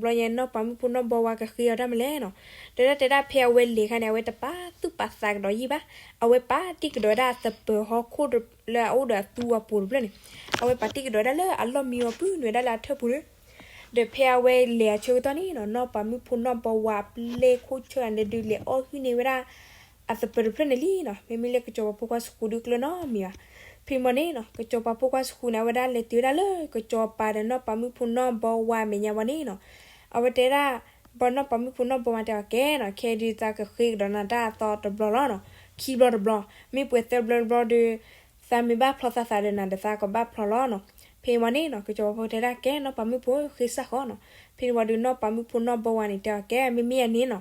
ဘျီညါ နီၢ်ပၤမုၣ်ဖိနီၢ်ဘီဝါကဃ့အီၤတၢ်မနုၤလဲၣ်နီၤ. ဒီးတၢ်တဲဒၣ်ဖဲအဝဲလဲၤအခါန့ၣ် အဝဲတပာ်သူၣ်ပာ်သးကဒီးယံာ်ဘၣ်, အဝဲပာ်တ့ၢ်ကဒီးဝဲဒၣ်အသပၢၤဟီၣ်ခိၣ်လၢအအိၣ်ဒီးအသူအပူၤတဖျၢၣ်န့ၣ်, အဝဲပာ်တ့ၢ်ကဒီးဝဲဒၣ်လၢအလီၢ်မံဝီၤပုၢ်နုာ်ဝဲဒၣ်လၢအထၢၣ်ပူၤန့ၣ်, ဒီးဖဲအဝဲလဲၤအဆၢကတီၢ်န့ၣ်နီၤ နီၢ်ပၤမုၣ်ဖိနီၢ်ဘီဝါအပျဲၢ်ခိၣ်ဆၢန့ၣ်ဒုးလဲၤအီၣ်ဟုၣ်န့ၢ်ဝဲဒၣ် အသပၢၤတဖျၢၣ်န့ၣ်လံနီၤ. မ့မ့ၢ်လၢကစီၤပၤဖိခွါစကူဒုကျၢနီတမံၤဘၣ်. ဖဲမီန့ၣ်နီၤ ကစီၤပၤဖိခွါစကူန့ၣ် အဝဲဒၣ်လဲၤတုၤဝဲဒၣ်လၢကစီၤပၤဒီးနီၢ်ပၤမုၣ်ဖိနီၢ်ဘီဝါအမဲာ်ညါဝံၤန့ၣ်နီၤ, အဝဲတဲဒၣ် ဘီနီၢ်ပၤမုၣ်ဖိနီၢ်ဘီဝါတဲအီၤ ကဲနီၤ ခဲအံၤဒုးသးကဃ့ကဒီးနၤတၢ်အသီတဘျီလီၤနီၤ, ခံဘျီတဘျီ, မ့ၢ်ပှဲၤသၢဘျီတဘျီဒီး သးမ့ၢ်ဘၣ်ဖျီသးသးဒီးနၤဒီးသးကဘၣ်ဖျီလီၤနီၤ. ဖဲမီန့ၣ်နီၤ ကစီၤပၤဖိတဲဒၣ် ကဲနီၢ်ပၤမုၣ်ဖိ ဃ့စၢ်ဃီနီၤ. ဖဲန့ၣ်ဝံၤဒီးနီၢ်ပၤမုၣ်ဖိနီၢ်ဘီဝါန့ၣ်တဲအီၤ ကဲ မ့မ့ၢ်အန့ၣ်နီၤ,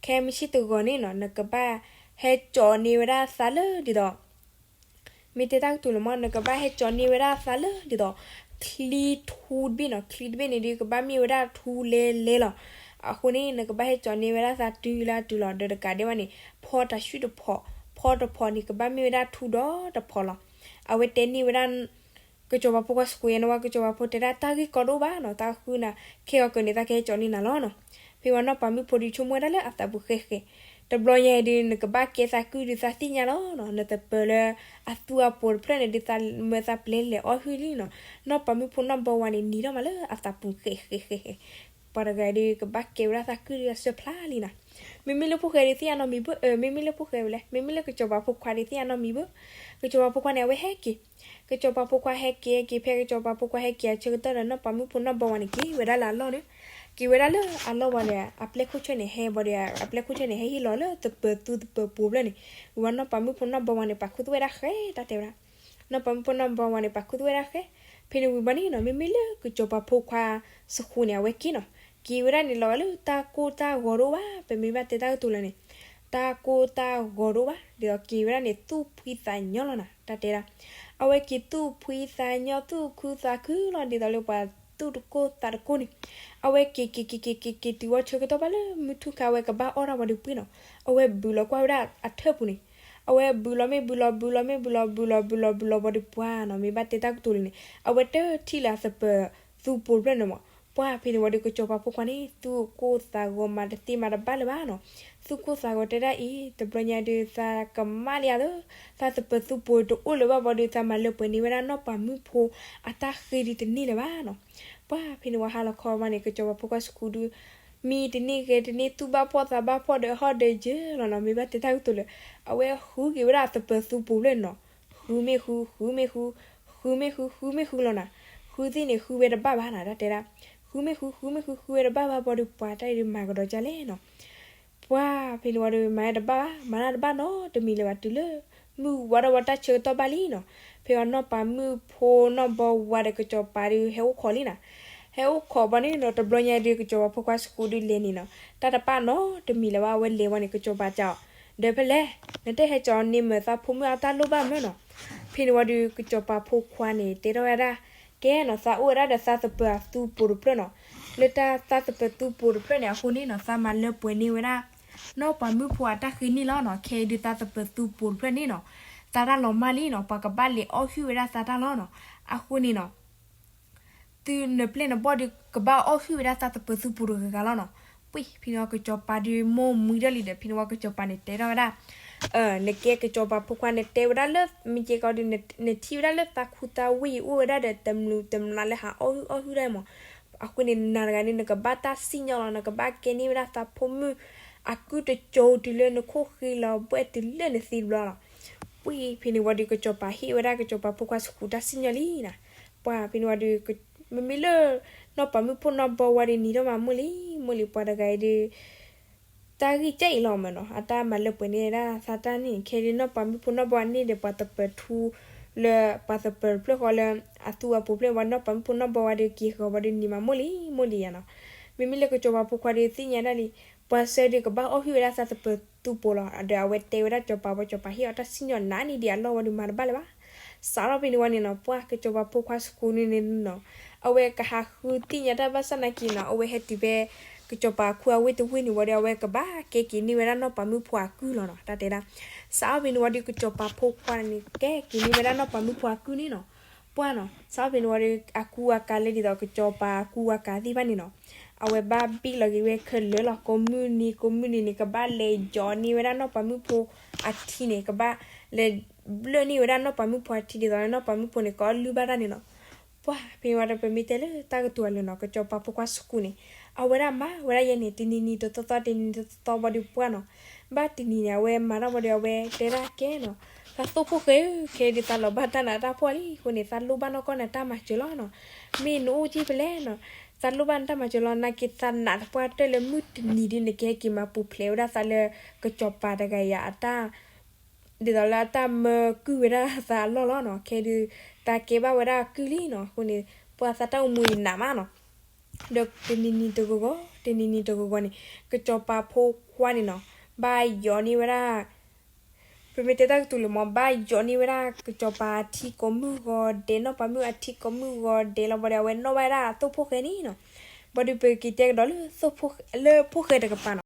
ခဲမုၢ်ဆ့ၣ်တဂီၤန့ၣ်နီၤ နကဘၣ်ဟဲကၠီန့ၢ်ဝဲဒၣ်သးလၢဒ်သိး မ့ၢ်တဲတၢ်ကတိၤလၢမီ နကဘၣ်ဟဲကၠီန့ၢ်ဝဲဒၣ်သးလၢဒ်သိး ချံထူတဘ့ၣ်နီၤ, ချံတဘ့ၣ်န့ၣ်ဒုးကဘၣ်မ့ၢ်ဝဲဒၣ်ထူလဲလဲလီၤ. အဃိန့ၣ် နကဘၣ်ဟဲကၠီန့ၢ်ဝဲဒၣ်သးတုၤလၢအတုၤလီၤ. ဒီးတကးဒံးဘၣ်န့ၣ် ဖီတၢ်ဆူၣ်တဖီ, ဖီတဖီန့ၣ် ကဘၣ်မ့ၢ်ဝဲဒၣ်ထူဒီတဖီလီၤ. အဝဲတဲန့ၢ်ဝဲဒၣ် ကစီၤပၤဖိခွါစကူယါန့ၣ်ဝံၤ ကစီၤပၤဖိတဲဒၣ် တၢ်ဂ့ၢ်ကီဒိၣ်ဘၣ်နီၤ, တၢ်ဃုနၤ ခဲဂီၤကၢၤန့ၣ် သးကဟဲကၠီန့ၢ်နၤလီၤနီၤ. ဖဲဝံၤနီၢ်ပၤမုၣ်ဖိဒုးဆိကမိၣ်ဝဲဒၣ်လၢအသးပူၤဃဲဃဲ, တဘျီညါအံၤဒုး နကဘၣ်ကဲသးကုၢ်ဒုးသးသ့ၣ်ညါလီၤနီၤ, နသပၢၤလၢအသူအပူၤတဖျၢၣ်န့ၣ်ဒုး သးမၢသးပျဲလဲၤအီၣ်ဟုၣ်လံနီၤ. နီၢ်ပၤမုၣ်ဖိနီၢ်ဘီဝါန့ၣ် နံၤထီၣ်မးလၢအသးပူၤဃဲဃဲဃဲဃဲ, ပှၤတဂၤဒုးကဘၣ်ကဲဝဲဒၣ်သးကုၢ်ဒုးအဆၢဖျါလံနီၤ. မ့မ့ၢ်လၢဖိၣ်ဃဲဒုးသ့ၣ်ညါနီတမံၤဘၣ်, မ့မ့ၢ်လၢဖိၣ်ဃဲဝဲလဲၣ်, မ့မ့ၢ်လၢကစီၤပၤဖိခွါဒုးသ့ၣ်ညါနီတမံၤဘၣ်. ကစီၤပၤဖိခွါန့ၣ် အဝဲဟဲက့ၤ, ကစီၤပၤဖိခွါဟဲက့ၤက့ၤ ဖဲကစီၤပၤဖိခွါဟဲက့ၤအဆၢကတီၢ်ဒီး နီၢ်ပၤမုၣ်ဖိနီၢ်ဘီဝါန့ၣ် က့ၤဝဲဒၣ်လၢအလီၢ်န့ၣ်, က့ၤဝဲဒၣ်လၢအလီၢ်ဝံၤဒီး အပျဲၢ်ခိၣ်ဆၢန့ၣ် ဟဲဘၣ်ဒီး အပျဲၢ်ခိၣ်ဆၢန့ၣ် ဟဲဟ့ၣ်လီၤလၢသပၢၤသူသပၢၤပူၤဖျၢၣ်န့ၣ်, ဝံၤဝံၤနီၢ်ပၤမုၣ်ဖိနီၢ်ဘီဝါန့ၣ် ပာ်ခူသူၣ်ဝဲဒၣ်ဃဲ တၢ်တဲဝဲဒၣ် နီၢ်ပၤမုၣ်ဖိနီၢ်ဘီဝါန့ၣ် ပာ်ခူသူၣ်ဝဲဒၣ်ဃဲ. ဖဲန့ၣ်ဝံၤဘၣ်န့ၣ်နီၤ မ့မ့ၢ်လၢကစီၤပၤဖိခွါစဃူန့ၣ် အဝဲက့ၤနီၤ, က့ၤဝဲဒၣ်န့ၣ်လီၤဂာ်လၢတၢ်ကိၢ်တၢ်ဂီၤတအိၣ်ဘၣ်, ပမ့ၢ်ဘၣ်တဲတၢ်ကတိၤလၢာ်န့ၣ်, တၢ်ကိၢ်တၢ်ဂီၤတအိၣ်ဘၣ်, ဒ်သိးက့ၤဝဲဒၣ်န့ၣ် သူၣ်ဖှံသးညီလီၤနီၤ, တၢ်တဲဒၣ်. အဝဲက့ၤသူၣ်ဖှံသးညီ သူၣ်ခုသးခုလီၤ ဒ်သိးလၢပှၤသူၣ်တကိၢ်သးတကိၢ်န့ၣ်, အဝဲက့ၤက့ၤက့ၤက့ၤက့ၤက့ၤတုၤဝဲဆၢကတီၢ်ဘၣ်လၢမုၢ်ထူၣ်ခါ အဝဲကဘၣ်အီၣ်တၢ်ဝံၤဒီးပှ့ၤနီၤ, အဝဲဘုလီၤကွၢ်ဝဲဒၣ်အထၢၣ်ပူၤန့ၣ်, အဝဲဘုလီၤမ့ၢ်ဘုလီၤ ဘုလီၤမ့ၢ်ဘုလီၤ ဘုလီၤဘုလီၤဘုလီၤဝံၤဒီးပှၤနီၤ, မ့ၢ်ဘၣ်တဲတၢ်ကတိၤလၢာ်န့ၣ် အဝဲတထံၣ်လၢအသပၢၤသူပူၤတဖျၢၣ်န့ၣ်မး, ပှၤဖဲန့ၣ်ဝံၤဒီးကစီၤပၤဖိခွါန့ၣ် သူၣ်ကိၢ်သးဂီၤမၤတသ့မၤတဘၣ်လၢၤဘၣ်နီၤ, သူၣ်ကိၢ်သးဂီၤတဲဒၣ်အံၤ တဘျီညါဒုးသးကမၣ်လံဧါသၢ, သးသပၢၤသူပူၤတအိၣ်လၢၤဘၣ်ဘၣ်ဒီး သးမၤလၢပှဲၤန့ၢ်ဝဲဒၣ်နီၢ်ပၤမုၣ်ဖိအတၢ်ဃ့ဒုးတန့ၢ်လၢၤဘၣ်နီၤ. ပှၤဖဲန့ၣ်ဝံၤဟါလီၤခီမးန့ၣ် ကစီၤပၤဖိခွါစဃူဒုး မံတန့ၢ်ဂဲၤတန့ၢ် သူၣ်ဘၣ်ဖှီၣ်သးဘၣ်ဖှီၣ်ဒီးဟီၣ်ဒီးယၢၤလီၤနီၤ, မ့ၢ်ဘၣ်တဲတၢ်ကတိၤလၢာ်, အဝဲဃုက့ၤဝဲဒၣ်အသပၢၤသူပူၤဖျၢၣ်န့ၣ်နီၤ, ဃုမ့ၢ်ဃု ဃုမ့ၢ်ဃု ဃုမ့ၢ်ဃု ဃုမ့ၢ်ဃုလီၤနီၤ, ဃုသ့ၣ်န့ၣ်ဃုဝဲတဘၣ်ဘၣ်နီၤ, တၢ်တဲဒၣ်, ဃုမ့ၢ်ဃု ဃုမ့ၢ်ဃု ဃုဝဲတဘၣ်ဘၣ်ဘၣ်ဒီး ပှၤတၢ်အံၤဒုးမၤကဒီးဒ်လဲၣ်နီၤ. ပှၤဖဲန့ၣ်ဝံၤဒီး မၤတဘၣ်ဘၣ် မၤတၢ်တဘၣ်နီတမံၤလၢၤဘၣ် တုၤလၢ မုၢ်ဝါဒီးဝံၤတၢ်ဆၢကတီၢ်ဘၣ်လံနီၤ, ဖဲအံၤနီၢ်ပၤမုၣ်ဖိနီၢ်ဘီဝါဒီးကစီၤပၤဒုးဟဲအိၣ်ခိးလံနီၤ, ဟဲအိၣ်ခိးဘၣ်န့ၣ်နီၤ တဘျီညါဒုး ကစီၤပၤဖိခွါစဃူဒုးလဲၤန့ၣ်နီၤ, တၢ်တဘၣ်နီတမံၤလၢၤဘၣ် အဝဲလဲၤဝံၤန့ၣ် ကစီၤပၤတဲအီၤ, ဒီးဖဲလဲၣ်, နတဟဲကၠီန့ၢ်မုာ်သးဖိမုၣ်အတၢ်လိၣ်ဘၣ်မုာ်နီၤ. ဖဲန့ၣ်ဝံၤဒီး ကစီၤပၤဖိခွါန့ၣ် တဲထီၣ်ဝဲဒၣ်, ကဲနီၤ သးအိၣ်ဝဲဒၣ်ဒီးသးသပၢၤအသူပူၤတဖျၢၣ်နီၤ, လၢတၢ်သးသပၢၤသူပူၤတဖျၢၣ်န့ၣ် အဃိန့ၣ်နီၤ သးမၤလၢပှဲၤန့ၢ်ဝဲဒၣ် နီၢ်ပၤမုၣ်ဖိအတၢ်ဃ့န့ၢ်လီၤနီၤ, ခဲအံၤဒုးသးသပၢၤသူပူၤတဖျၢၣ်န့ၣ်နီၤ, သးတၢ်လီၤမၢ်လံနီၤ, ပှၤကဘၣ်လဲၤအီၣ်ဟုၣ်ဝဲဒၣ်သးတၢ်လီၤနီၤ, အဃိန့ၣ်နီၤ သုနပျဲၢ်နဘီၣ်ဒုး ကဘၣ်အီၣ်ဟုၣ်ဝဲဒၣ်သးသပၢၤသူပူၤတဂၤဂၤလီၤနီၤ. ပှ့ၤဖဲန့ၣ်ဝံၤကစီၤပၤဒုးမိၢ်မှံဒီးလံဒီး ဖဲန့ၣ်ဝံၤကစီၤပၤန့ၣ်တဲထီၣ်ဝဲဒၣ်, နကဲကစီၤပၤဖိခွါန့ၣ်တဲဝဲဒၣ်လၢ မ့ၢ်ကဲကီဒုး နထံၣ်ဝဲဒၣ်လၢသးခူသးဝ့ၢ်အံၤအိၣ်ဝဲဒၣ်ဒီး တမျိးတမျာ်လၢဟးအီၣ်ဟုၣ်အီၣ်ဟုၣ်ဒၣ်မး, အဃိန့ၣ် နၤတဂၤန့ၣ် နကဘၣ်တၢ်စံၣ်ညီၣ်လီၤ, နကဘၣ်ကဲန့ၢ်ဝဲဒၣ်သးဖိမုၣ်အကုၢ်တစိၤတုၤလၢနခိၣ်ဃ့လီၤဘှဲၣ်တုၤလၢနသံတဘျီလီၤ. ပှ့ၤဖဲန့ၣ်ဝံၤဒီး ကစီၤပၤဟ့ၣ်ဝဲဒၣ်ကစီၤပၤဖိခွါစဃူတၢ်စံၣ်ညီၣ်လံနီၤ. ပှၤဖဲန့ၣ်ဝံၤဒီး မ့မ့ၢ်လၢ နီၢ်ပၤမုၣ်ဖိနီၢ်ဘီဝါဒုးနံၤထီၣ်မး မိၢ်လံ မိၢ်လံ ပှၤတဂၤအံၤဒုး တၢ်ဂံၢ်ကဲအံၤလီၤမးနီၤ, အတၢ်မၤလၢပှဲၤန့ၢ်ဒၣ်သးတၢ်န့ၣ် ခဲဒုးနီၢ်ပၤမုၣ်ဖိနီၢ်ဘီဝါန့ၢ်ဒီးပှၤသပၢၤထူ လၢပှၤသပၢၤတဖျၢၣ်ဃီလၢ အသူအပူၤဖျၢၣ်ဝံၤ နီၢ်ပၤမုၣ်ဖိနီၢ်ဘီဝါဒုးက့ၤဃီၤဝံၤဒီးနံၤမး မိၢ်လံ မိၢ်လံယၤနီၤ. မ့မ့ၢ်လၢကစီၤပၤဖိခွါဒုးသ့ၣ်ညါဒၣ်လံ, ပှၤစၢၤဒုးကဘၣ်အီၣ်ဟုၣ်ဝဲဒၣ်သးသပၢၤသူပူၤလီၤ. ဒီးအဝဲတဲဝဲဒၣ်ကစီၤပၤဝဲ ကစီၤပၤဟ့ၣ်အီၤတၢ်စံၣ်ညီၣ်နၤန့ၣ်ဒံးအလီၢ်ဝဲဒုးမၤတဘၣ်လၢၤဘၣ်. စးထီၣ်ဖဲန့ၣ်ဝံၤန့ၣ်နီၤ ပှၢ်ကစီၤပၤဖိခွါစကူန့ၣ်နီၤ, အဝဲကဟးဃုသ့ၣ်ညါတၢ်ဘၣ်ဆၣ်နာ်က့နီၤ အဝဲဟဲတုၤဖဲ ကစီၤပၤခူအဝ့ၢ်တဝ့ၢ်န့ၣ်ဝံၤဒီး အဝဲကဘၣ်ကဲက့ၤန့ၢ်ဝဲဒၣ်နီၢ်ပၤမုၣ်ဖိအကုၢ်လီၤနီၤ. တၢ်တဲဒၣ် စးထီၣ်ဖဲန့ၣ်ဝံၤဒီး ကစီၤပၤဖိခွါန့ၣ် ကဲက့ၤန့ၢ်ဝဲဒၣ်နီၢ်ပၤမုၣ်ဖိအကုၢ်န့ၣ်နီၤ. ပှၢ်နီၤ စးထီၣ်ဖဲန့ၣ်ဝံၤဒီး အကူအကၤလၢဒ်သိးကစီၤပၤအကူအကၤသ့ၣ်တဖၣ်န့ၣ်နီၤ အဝဲဘၣ်ဘံၣ်လီၤက့ၤဝဲခဲလၢာ်လီၤ. ကိးမုၢ်နံၤကိးမုၢ်နံၤန့ၣ် ကဘၣ်လဲၤယီၤန့ၢ်ဝဲဒၣ်နီၢ်ပၤမုၣ်ဖိအထံန့ၣ် ကဘၣ်လဲၤဘျၢၣ်န့ၢ်ဝဲဒၣ်နီၢ်ပၤမုၣ်ဖိအထံ ဒ်သိးလၢနီၢ်ပၤမုၣ်ဖိန့ၣ် ကအီၣ်လုၢ်ဘၣ်တၢ်န့ၣ်နီၤ. ပှၢ်ဖဲန့ၣ်ဝံၤဒီး ပမ့ၢ်တဲလၢတၢ်ကတိၤအလၢာ်နီၤ ကစီၤပၤဖိခွါစကူန့ၣ် အဝဲဒၣ်မၤဝဲဒၣ်ယဲန့ၣ် တနံၤနံၤတသီသီ တနံၤနံၤတသီသီဝံၤဒီး ပှၢ်နီၤ ဘၣ်တနံၤန့ၣ် အဝဲမၤတၢ်ဝံၤဒီး အဝဲတဲဒၣ်ကဲနီၤ, သးသိၣ်ဖိၣ်ဃဲဧၢ, ခဲအံၤဒုးသးလီၤဘၣ်တၢ်နးတၢ်ဖှီၣ်လံအဃိန့ၣ် သးလိၣ်ဘၣ်နီၢ်ကီၢ်နးတၢ်မၤစၢၤလီၤနီၤ. မ့ၢ်နအိၣ်က့ၤဖဲလဲၣ်နီၤ, သးလိၣ်ဘၣ်နတၢ်မၤစၢၤလီၤ. နာ်က့သးနာ်သပှၢ်တၢၢ်လၢမုၢ်တနံၤဒုန့ၣ် ကဟဲက့ၤမၤပူၤဖျဲးဝဲဒၣ်သးလၢ ကစီၤပၤတဂၤအံၤအတၢ် ဒ်သိးလၢအတၢ်မၢကုၢ်ဝဲဒၣ်သးအလီၢ်လီၤနီၤ. ခဲအံၤဒုး သးကဲဘၣ်ဝဲဒၣ်အကုၢ်လံနီၤ. အဃိန့ၣ် ပှၤသးတၢ်အိၣ်မူအံၤနးမးနီၤ. ဒီးတနံၤနံၤတဂီၤဂီၤ တနံၤနံၤတဂီၤဂီၤန့ၣ် ကစီၤပၤဖိခွါန့ၣ်နီၤ ဘၣ်ယီၤန့ၢ်ဝဲဒၣ် ပမ့ၢ်တဲတၢ်ကတိၤလၢာ်မ့ၢ် ဘၣ်ယီၤန့ၢ်ဝဲဒၣ်ကစီၤပၤအထံကိးမုၢ်ဂီၤဒဲး နီၢ်ပၤမုၣ်အထံကိးမုၢ်ဂီၤဒဲးလီၤဘၣ်ဒီး အဝဲနီၣ်ဘၣ်ဝဲဒၣ်အသိၣ်ဖိၣ်ဃဲန့ၣ်နီၤ. ဘၣ်ဒီးပက့ၤတဲကဒီးလၢ လၢဖိၣ်ဃဲတကပၤနီၤ.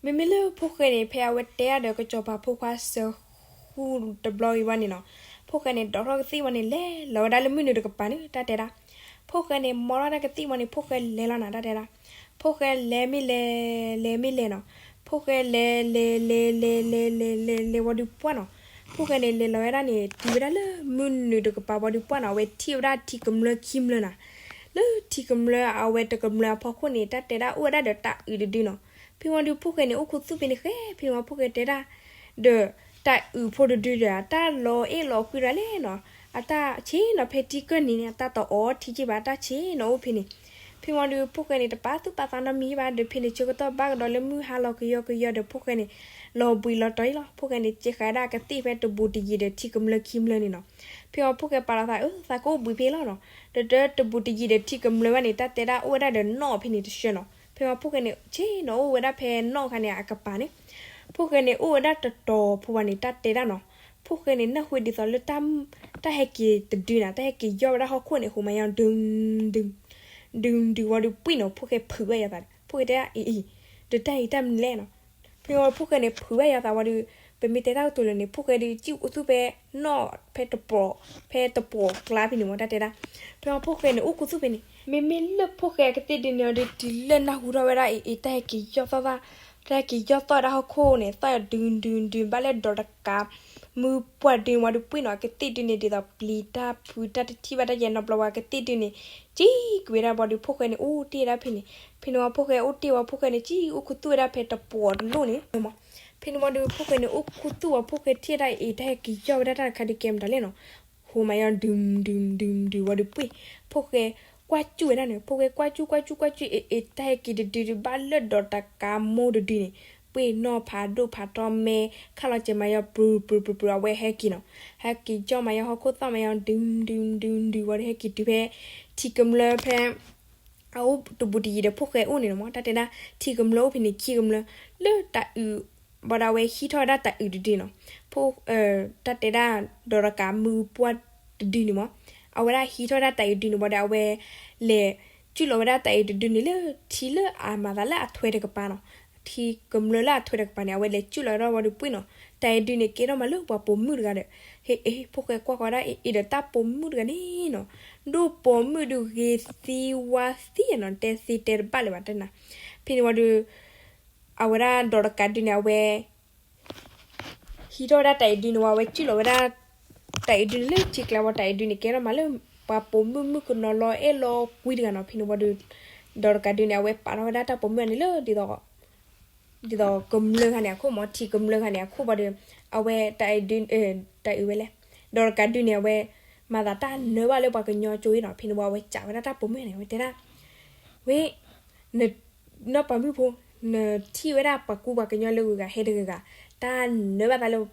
မ့မ့ၢ်လၢဖိၣ်ဃဲန့ၣ် ဖဲအဝဲတဲအါဒီးကစီၤပၤဖိခွါစၢဃူတဘျီအံၤဘၣ်န့ၣ်နီၤ, ဖိၣ်ဃဲန့ၣ် ဒိးထီၣ်ကသ့ၣ်ဝံၤန့ၣ် လဲၤလီၤဝဲဒၣ်လၢမုၢ်နုာ်တကပၤန့ၣ် တၢ်တဲဒၣ်. ဖိၣ်ဃဲန့ၣ် မီထီၣ်တၢ်ကသ့ၣ်ဝံၤန့ၣ် ဖိၣ်ဃဲလဲၤလီၤနၤ တၢ်တဲဒၣ်. ဖိၣ်ဃဲလဲၤမ့ၢ်လဲၤ လဲၤမ့ၢ်လဲၤနီၤ. ဖိၣ်ဃဲလဲၤ လဲၤ လဲၤ လဲၤ လဲၤ လဲၤ လဲၤဝံၤဒီးပှၢ်နီၤ, ဖိၣ်ဃဲန့ၣ် လဲၤလီၤဝဲဒၣ်န့ၣ် တုၤဝဲဒၣ်လၢမုၢ်နုာ်တကပၤဝံၤဒီးပှၢ်နီၤ အဝဲထံၣ်ဝဲဒၣ်ထံကမျၢၢ်ခံမျၢၢ်နၤ. လၢထံကမျၢၢ်အဝဲတကမျၢၢ်အဖီခိၣ်န့ၣ် တၢ်တဲဒၣ်အိၣ်ဝဲဒၣ်ဒီးတၢ်အုးတဒုနီၤ. ဖဲဝံၤဒီးဖိၣ်ဃဲန့ၣ် အိၣ်ခူသူၣ်ဖဲန့ၣ်ဃဲ ဖဲဝံၤဖိၣ်ဃဲတဲဒၣ် ဒီးတၢ်အုးဖိတဒုဒီး အတၢ်လီၤအဲၣ်လီၤကွံတဂၤလဲၣ်နီၤ. အတၢ်ဆ့ၣ်နီၤ ဖဲထံကၢၢ်နံၤန့ၣ် အတၢ်တအီထံက့ဘၣ် အတၢ်ဆ့ၣ်နီၤအိၣ်ဖဲန့ၣ်. ဖဲဝံၤဒီးဖိၣ်ဃဲန့ၣ် တပာ်သူၣ်ပာ်သးနီတမံၤဘၣ်ဒီး ဖဲန့ၣ်ဆၢကတီၢ်ဘၣ်ကဒီးလၢမုၢ်ဟါလီၤကယီကယီဒီး ဖိၣ်ဃဲန့ၣ် လီၤဘှံးလီၤတီၤအံၤလီၤ. ဖိၣ်ဃဲန့ၣ် ကဲဃာ်ဒၣ်ကသ့ၣ်ဖဲတဘူးတယံၤဒီးထံကမျၢၢ်ခံမျၢၢ်န့ၣ်နီၤ. ဖဲဝံၤဖိၣ်ဃဲပာ်လီၤသး အၢ သးကအိၣ်ဘှံးဖဲလီၤနီၤ. ဒီးတဘူးတယံၤဒီးထံကမျၢၢ်ဘၣ်န့ၣ် တၢ်တဲဒၣ်အိၣ်ဝဲဒၣ်ဒီးနီၣ်ဖဲန့ၣ်တဆၢနီၤ. ဖဲဝံၤဖိၣ်ဃဲန့ၣ် ဆ့ၣ်နီၤအိၣ်ဝဲဒၣ်ဖဲနီၣ်ခါန့ၣ်အကပၤန့ၣ် ဖိၣ်ဃဲန့ၣ် အိၣ်ဝဲဒၣ်တတီၤဖိဝံၤန့ၣ် တၢ်တဲဒၣ်နီၤ. ဖိၣ်ဃဲန့ၣ် နၢ်ဟူဒ်သိးလၢ တၢ်ဟဲက့ၤတဒုနၤ တၢ်ဟဲက့ၤယီၢ်ဝဲဒၣ်ဟီၣ်ခိၣ်န့ၣ် ဟိးမၤယီၤ ဒုး ဒုး ဒုးဝံၤဒီးပှံၢ်နီၤ. ဖိၣ်ဃဲဖုးဘၣ်ယၤသး ဖိၣ်ဃဲတဲဒၣ် အံၤ အံၤ ဒီးတၢ်အံၤတၢ်မနုၤလဲၣ်နီၤ. ဖဲဝံၤဖိၣ်ဃဲန့ၣ် ဖုးဘၣ်ယၤသးဝံၤဒီး ပမ့ၢ်တဲတၢ်ကတိၤလၢာ်န့ၣ် ဖိၣ်ဃဲဒုး ကံၣ်အိၣ်ခူသူၣ်ဖဲနီၣ် ဖဲတပီၤ ဖဲတပီၤကျါဖဲန့ၣ်မ့ၢ် တၢ်တဲဒၣ်. ဖဲဝံၤဖိၣ်ဃဲန့ၣ် အိၣ်ခူသူၣ်ဖဲန့ၣ် မ့မ့ၢ်လၢဖိၣ်ဃဲအကသ့ၣ်ဒုန့ၣ်ဒီး တုၤလၢနၢ်ဟူထီၣ်ဝဲဒၣ် အံၤ အံၤ တၢ်ဟဲက့ၤယီၢ်သီၣ်သး တၢ်ဟဲက့ၤယီၢ်သီၣ်ဝဲဒၣ်ဟီၣ်ခိၣ်န့ၣ် သီၣ်ယီၤ ဒုး ဒုး ဒုး ဘၣ်လၢဒီးတကး မုၢ်ပှၢ်ဒုးဝံၤဒီးပှံၢ်နီၤ. အကသ့ၣ်ဒုန့ၣ် ဒ်သိးပျံၤတၢ်ဖုးတၢ်တထံၣ်ဘၣ်တၢ်ယဲၢ်နီတဘျီဝံၤ အကသ့ၣ်ဒုန့ၣ် ကံၣ်ကွံာ်ဝဲဒၣ်ဝံၤဒီး ဖိၣ်ဃဲန့ၣ် အိၣ်တ့ၢ်ဝဲဒၣ်ဖဲန့ၣ်. ဖဲန့ၣ်ဝံၤဖိၣ်ဃဲအိၣ်တ့ၢ်ဝံၤ ဖိၣ်ဃဲန့ၣ် ကံၣ်အိၣ်ခူသူၣ်ဝဲဒၣ်ဖဲတပီၤတလိၣ်န့ၣ် ဖဲန့ၣ်ဝံၤဒီး ဖိၣ်ဃဲန့ၣ် အိၣ်ခူသူၣ်ဝံၤ ဖိၣ်ဃဲထံၣ်ဝဲဒၣ် အံၤ တၢ်ဟဲက့ၤယီၢ်ဝဲဒၣ်တၢ်တခါဒုးကဲမတၤလဲၣ်နီၤ. ဟိးမၤယီၤ ဒုး ဒုး ဒုး ဒုး ဝံၤဒီးပှံၢ် ဖိၣ်ဃဲကွၢ်စူၣ်ဝဲဒၣ်န့ၣ် ဖိၣ်ဃဲကွၢ်စူၣ် ကွၢ်စူၣ် ကွၢ်စူၣ် အံၤ အံၤ တၢ်ဟဲက့ၤတဒုဒုး ဘၣ်လၢဒီးတကးမိၢ်တဒုန့ၣ် ပှ့ၤနီၣ်ဖးဒိၣ်ဖးထီမဲ ခၣ်လီၤစဲၤမၤယီၤ ပြူၤ ပြူၤ ပြူၤ ပြူၤ အဝဲဟဲက့ၤနီၤ. ဟဲက့ၤယီၢ်မၤယီၤဟီၣ်ခိၣ်သီၣ်မၤယီၤ ဒုး ဒုး ဒုး ဒုး ဝံၤဒီးဟဲက့ၤတုၤဖဲ ထံကမျၢၢ်ဖဲ အအိၣ်တဘူးတယံၤဒီးဖိၣ်ဃဲအိၣ်န့ၣ်မ့ၢ် တၢ်တဲဒၣ် ထံကမျၢၢ်အိၣ်ဖဲန့ၣ်ခံကမျၢၢ် လၢတၢ်အုး ဘၣ်ဒီးအဝဲဟံးထီၣ်ဝဲဒၣ်တၢ်အုးတဒုနီၤ. ဖိ တၢ်တဲဒၣ် ဒီးတကးမုၢ်ပှၢ်တဒုန့ၣ်မ့ၢ် အဝဲဒၣ်ဟံးထီၣ်ဝဲဒၣ်တၢ်အုးဒုန့ၣ်ဝံၤဒီး အဝဲလဲၤ စုၣ်လီၤဝဲဒၣ်တၢ်အုးတဒုန့ၣ်လၢထံလၢအမၤသးလၢအထွဲတကပၤနီၤ. ထံကမျၢၢ်လၢအထွဲတကပၤန့ၣ် အဝဲလဲၤစုၣ်လီၤဝဲဒၣ်ဝံၤဒီးပှ့ၤနီၤ တၢ်အုးဒုန့ၣ် ကဲထီၣ်မးလၢပှၤပိာ်မုၣ်တဂၤဒီး ဟ့ၣ် ဖိၣ်ဃဲကွၢ်ဃီဒၣ်အံၤဒီးတၢ်ပိာ်မုၣ်တဂၤန့ၣ်နီၤ ဒိၣ်ပိာ်မုၣ်ဒုးဂ့ၤသံဝါသံနီၤ တဲသ့တဲတဘၣ်လၢၤဘၣ်တနၤ. ဖဲန့ၣ်ဝံၤဒီး အဝဲဒၣ်ဒီးတကးဒုန့ၣ် အဝဲ ဟံးထီၣ်ဝဲဒၣ်တၢ်အုးဒုန့ၣ်ဝံၤ အဝဲစုၣ်လီၤဝဲဒၣ် တၢ်အုးဒုန့ၣ်လၢထံကျါဝံၤ တၢ်အုးဒုန့ၣ် ကဲထီၣ်မးလၢ ပှၤပိာ်မုၣ်မုၣ်ကနီၤလီၤအဲၣ်လီၤကွံတဂၤနီၤ. ဖဲန့ၣ်ဝံၤဒီး ဒီးတကးဒုန့ၣ် အဝဲပာ်ထီၣ်ဝဲဒၣ်တၢ်ပိာ်မုၣ်န့ၣ်လၢဒ်သိး ဒ်သိးကမျၢၢ်ခါန့ၣ်အခိၣ်မ့ၢ် ထံကမျၢၢ်ခါန့ၣ်အခိၣ်ဘၣ်ဒီး အဝဲတၢ်အုးဒု တၢ်အုးဝဲလဲၣ် ဒီးတကးဒုန့ၣ် အဝဲ မၤသးတၢ်နၢဘၣ်လၢပှၤကညီအကၠိအံၤနီၤ. ဖဲန့ၣ်ဝံၤ အဝဲစံးဝဲဒၣ်တၢ်ပိာ်မုၣ်န့ၣ် အဝဲတဲဒၣ် ဝဲ နီၢ်ပၤမုၣ်ဖိ နထံၣ်ဝဲဒၣ်ပှၤကူပှၤကညီလၢဂုၤဂၤဟဲတဂၤဂၤ တၢ်နၢဘၣ်သးလၢ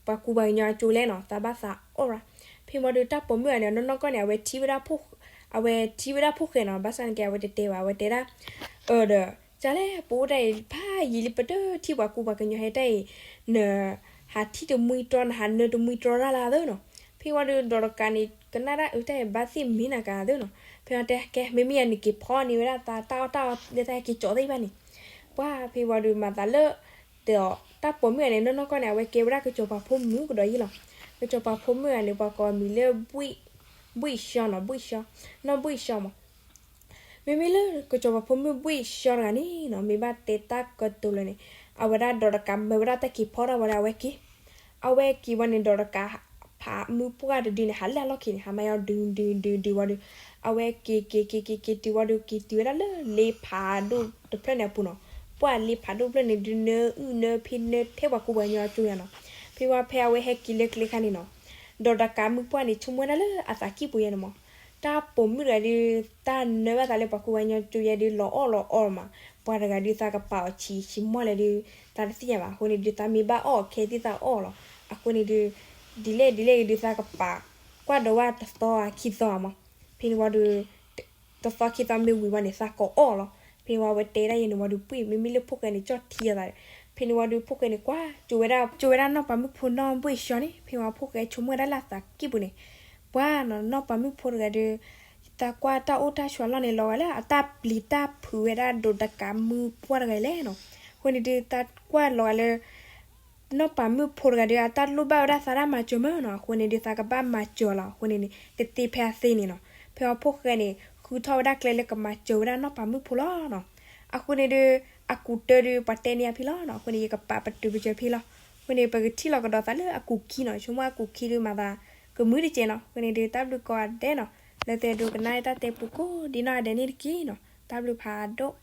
ပှၤကူပှၤကညီအကၠိလဲၣ်နီၤ သးဘၣ်သးအီၣ်ရၣ်. ဖဲန့ၣ်ဝံၤဒီးတၢ်ပိာ်မုၣ်အန့ၣ် နီၢ်နီၢ်ကီၢ်န့ၣ် အဝဲထံၣ်ဝဲဒၣ် အဝဲထံၣ်ဝဲဒၣ်ဖိၣ်ဃဲနီၤ ဘၣ်ဆၣ်န့ၣ်က့ အဝဲတတဲဘၣ် အဝဲတဲဒၣ် အၢဒီး ကလဲၣ် ပအိၣ်တၢ်အံၤဖးယံာ်လံ ပတထံၣ်ပှၤကူပှၤကညီဟဲတၢ်အံၤ နဟးထံၣ်တမှံတြီ နဟးနၢတမှံတြီရၣ်လၢသၢနီၤ. ဖဲ ဖဲဝံၤဒီးဒီးတကးန့ၣ် ကနၣ်ဒၣ်အုးတၢ်ဟဲဘါသ့ၣ်မ့ၢ်နၤကသ့နီၤ, ဖဲဝံၤတဲကဲ မ့မ့ၢ်ယၤန့ၣ်က့ၤဖီန့ၢ်ဝဲဒၣ်သးတၢ်အီၣ်တၢ်အီလၢတၢ်ဟဲက့ၤကၠီသ့ၣ်တဖၣ်န့ၣ်, ပှၢ်ဖဲဝံၤဒီးမၤသးလၢ တၢ်ပိာ်မုၣ်ဂၤန့ၣ် နီၢ်နီၢ်ကီၢ်န့ၣ် အဝဲကဲဝဲဒၣ်ကစီၤပၤဖိမုၣ်ကဒီးယံလီၤ. ကစီၤပၤဖိမုၣ်ဂၤန့ၣ် ပှၤကိးအမံၤလၢ ဘှံၣ်ရှီနီၤ, ဘှံၣ်ရှီ, နီၢ်ဘှံၣ်ရှီမး မ့မ့ၢ်လၢကစီၤပၤဖိမုၣ်ဘှံၣ်ရှီတဂၤန့ၣ်နီၤ မ့ၢ်ဘၣ်တဲတၢ်ကတိၤလၢန့ၣ်, အဝဲဒၣ်ဒီးတကးမၢဝဲဒၣ်တၢ်က့ၤဖီတၢ်ဝံၤဒီး အဝဲက့ၤ, အဝဲက့ၤဝံၤန့ၣ် ဒီးတကးဖးမုၢ်ပှၢ်တဒုန့ၣ် ဟးလၢအလီၢ်ခံန့ၣ် ဟးမၤယီၤဒုဒုဒုဒုဝံၤဒီး, အဝဲက့ၤက့ၤက့ၤက့ၤက့ၤတုၤဝံၤဒီး က့ၤတုၤဝဲဒၣ်လၢလ့ဖးဒိၣ်တဖျၢၣ်န့ၣ်အပူၤနီၤ, ပှၢ်လ့ဖးဒိၣ်တဖျၢၣ်န့ၣ် ဒုနၢအုၣ်နၢဖံနၢထဲပှၤကူပှၤကညီကၠိယါနီၤ, ဖဲဝံၤဖဲအဝဲဟဲက့ၤလၢကျဲခါန့ၣ်နီၤ ဒီးတကးမုၢ်ပှၢ်န့ၣ် ဆိကမိၣ်ဝဲဒၣ်လၢအသးကံၢ်ပူၤယါန့ၣ်မး, တၢ်ပိာ်မုၣ်တဂၤဒုး တၢ်နၢဘၣ်သးလၢပှၤကူပှၤကညီကၠိယါဒုး လီၤအီၣ်လီၤအီမး, ပှၤတဂၤဒုးသးကပာ်အီၤဆံးဆံးမီၢ်လဲၣ်ဒုး သးတသ့ၣ်ညါဘၣ်, အဃိန့ၣ်ဒုးသးမ့ၢ်ဘၣ်အီၣ်အီခဲသ့ၣ်သးအီၣ်လီၤ, အဃိန့ၣ်ဒုး ဒ်လဲၣ်ဒ်လဲၣ်ဒုးသးကပာ် ကွၢ်ဒီးဝဲတသီခံသီမး, ဖဲန့ၣ်ဝံၤဒီး တသီခံသီမ့ၢ်ဝံၤဝံၤန့ၣ် သးကအီၣ်လီၤ, ဖဲန့ၣ်ဝံၤအဝဲတဲဒၣ်ယဲန့ၣ်ဝံၤဒီး ဘှံၣ် မ့မ့ၢ်လၢဖိၣ်ဃဲန့ၣ် ကၠီၣ်ထံအသး, ဖဲန့ၣ်ဝံၤဒီးဖိၣ်ဃဲန့ၣ် ကွၢ် ကၠိဝဲဒၣ် ကၠိဝဲဒၣ်နီၢ်ပၤမုၣ်ဖိနီၢ်ဘှံၣ်ရှီန့ၣ်, ဖဲဝံၤဖိၣ်ဃဲဆိကမိၣ်ဝဲဒၣ်လၢအသးကံၢ်ပူၤန့ၣ်, ပှၢ်နီၤ နီၢ်ပၤမုၣ်ဖိတဂၤဒီး သးကွၢ်တၢ်အိၣ်တၢ်ဆိးလီၢ်န့ၣ်လီၤဂာ်လၢ အတၢ်ပျံၤတၢ်ဖုးဝဲဒၣ်ဒီးတကးမုၢ်ပှၢ်တဂၤလဲၣ်နီၤ, အဃိန့ၣ်ဒုးသးကွၢ်လီၤဂာ်လၢ နီၢ်ပၤမုၣ်ဖိတဂၤဒီး အတၢ်လိၣ်ဘၣ်ဝဲဒၣ်သးတၢ်မၤစၢၤမးနီၤ, အဃိန့ၣ်ဒုးသးကဘၣ်မၤစၢၤလီၤ, အဃိန့ၣ်န့ၣ် တသ့ဖဲအသ့န့ၣ်နီၤ, ဖဲဝံၤဖိၣ်ဃဲန့ၣ် ဃုထီၣ်ဝဲဒၣ်ကျဲလၢကမၤစၢၤဝဲဒၣ်နီၢ်ပၤမုၣ်ဖိလီၤနီၤ, အဃိန့ၣ်ဒုး အကူးတၢဒုးပှၤတဲန့ၢ်အဖံလီၤနီၤ, အဃိန့ၣ် ယကပာ်ပတုာ်ပစၢၤဖံလီၤ, အဃိန့ၣ် ပကထံၣ်လီၤကဒီးသးလၢအကူးခံနီၤ, ဆိကမိၣ်အကူးခံဒုးမၤသး ကမုာ်တကဲးနီၤ, အဃိန့ၣ်ဒုးတၢ်ဘျုးကိးဂၤဒဲးနီၤ, လၢသုဒိကနၣ်တၢ်တဲပူကိးဒံနီၢ်ဂၤဒဲးန့ၣ်တက့ၢ်နီၤ, တၢ်ဘျုးဖးဒိၣ်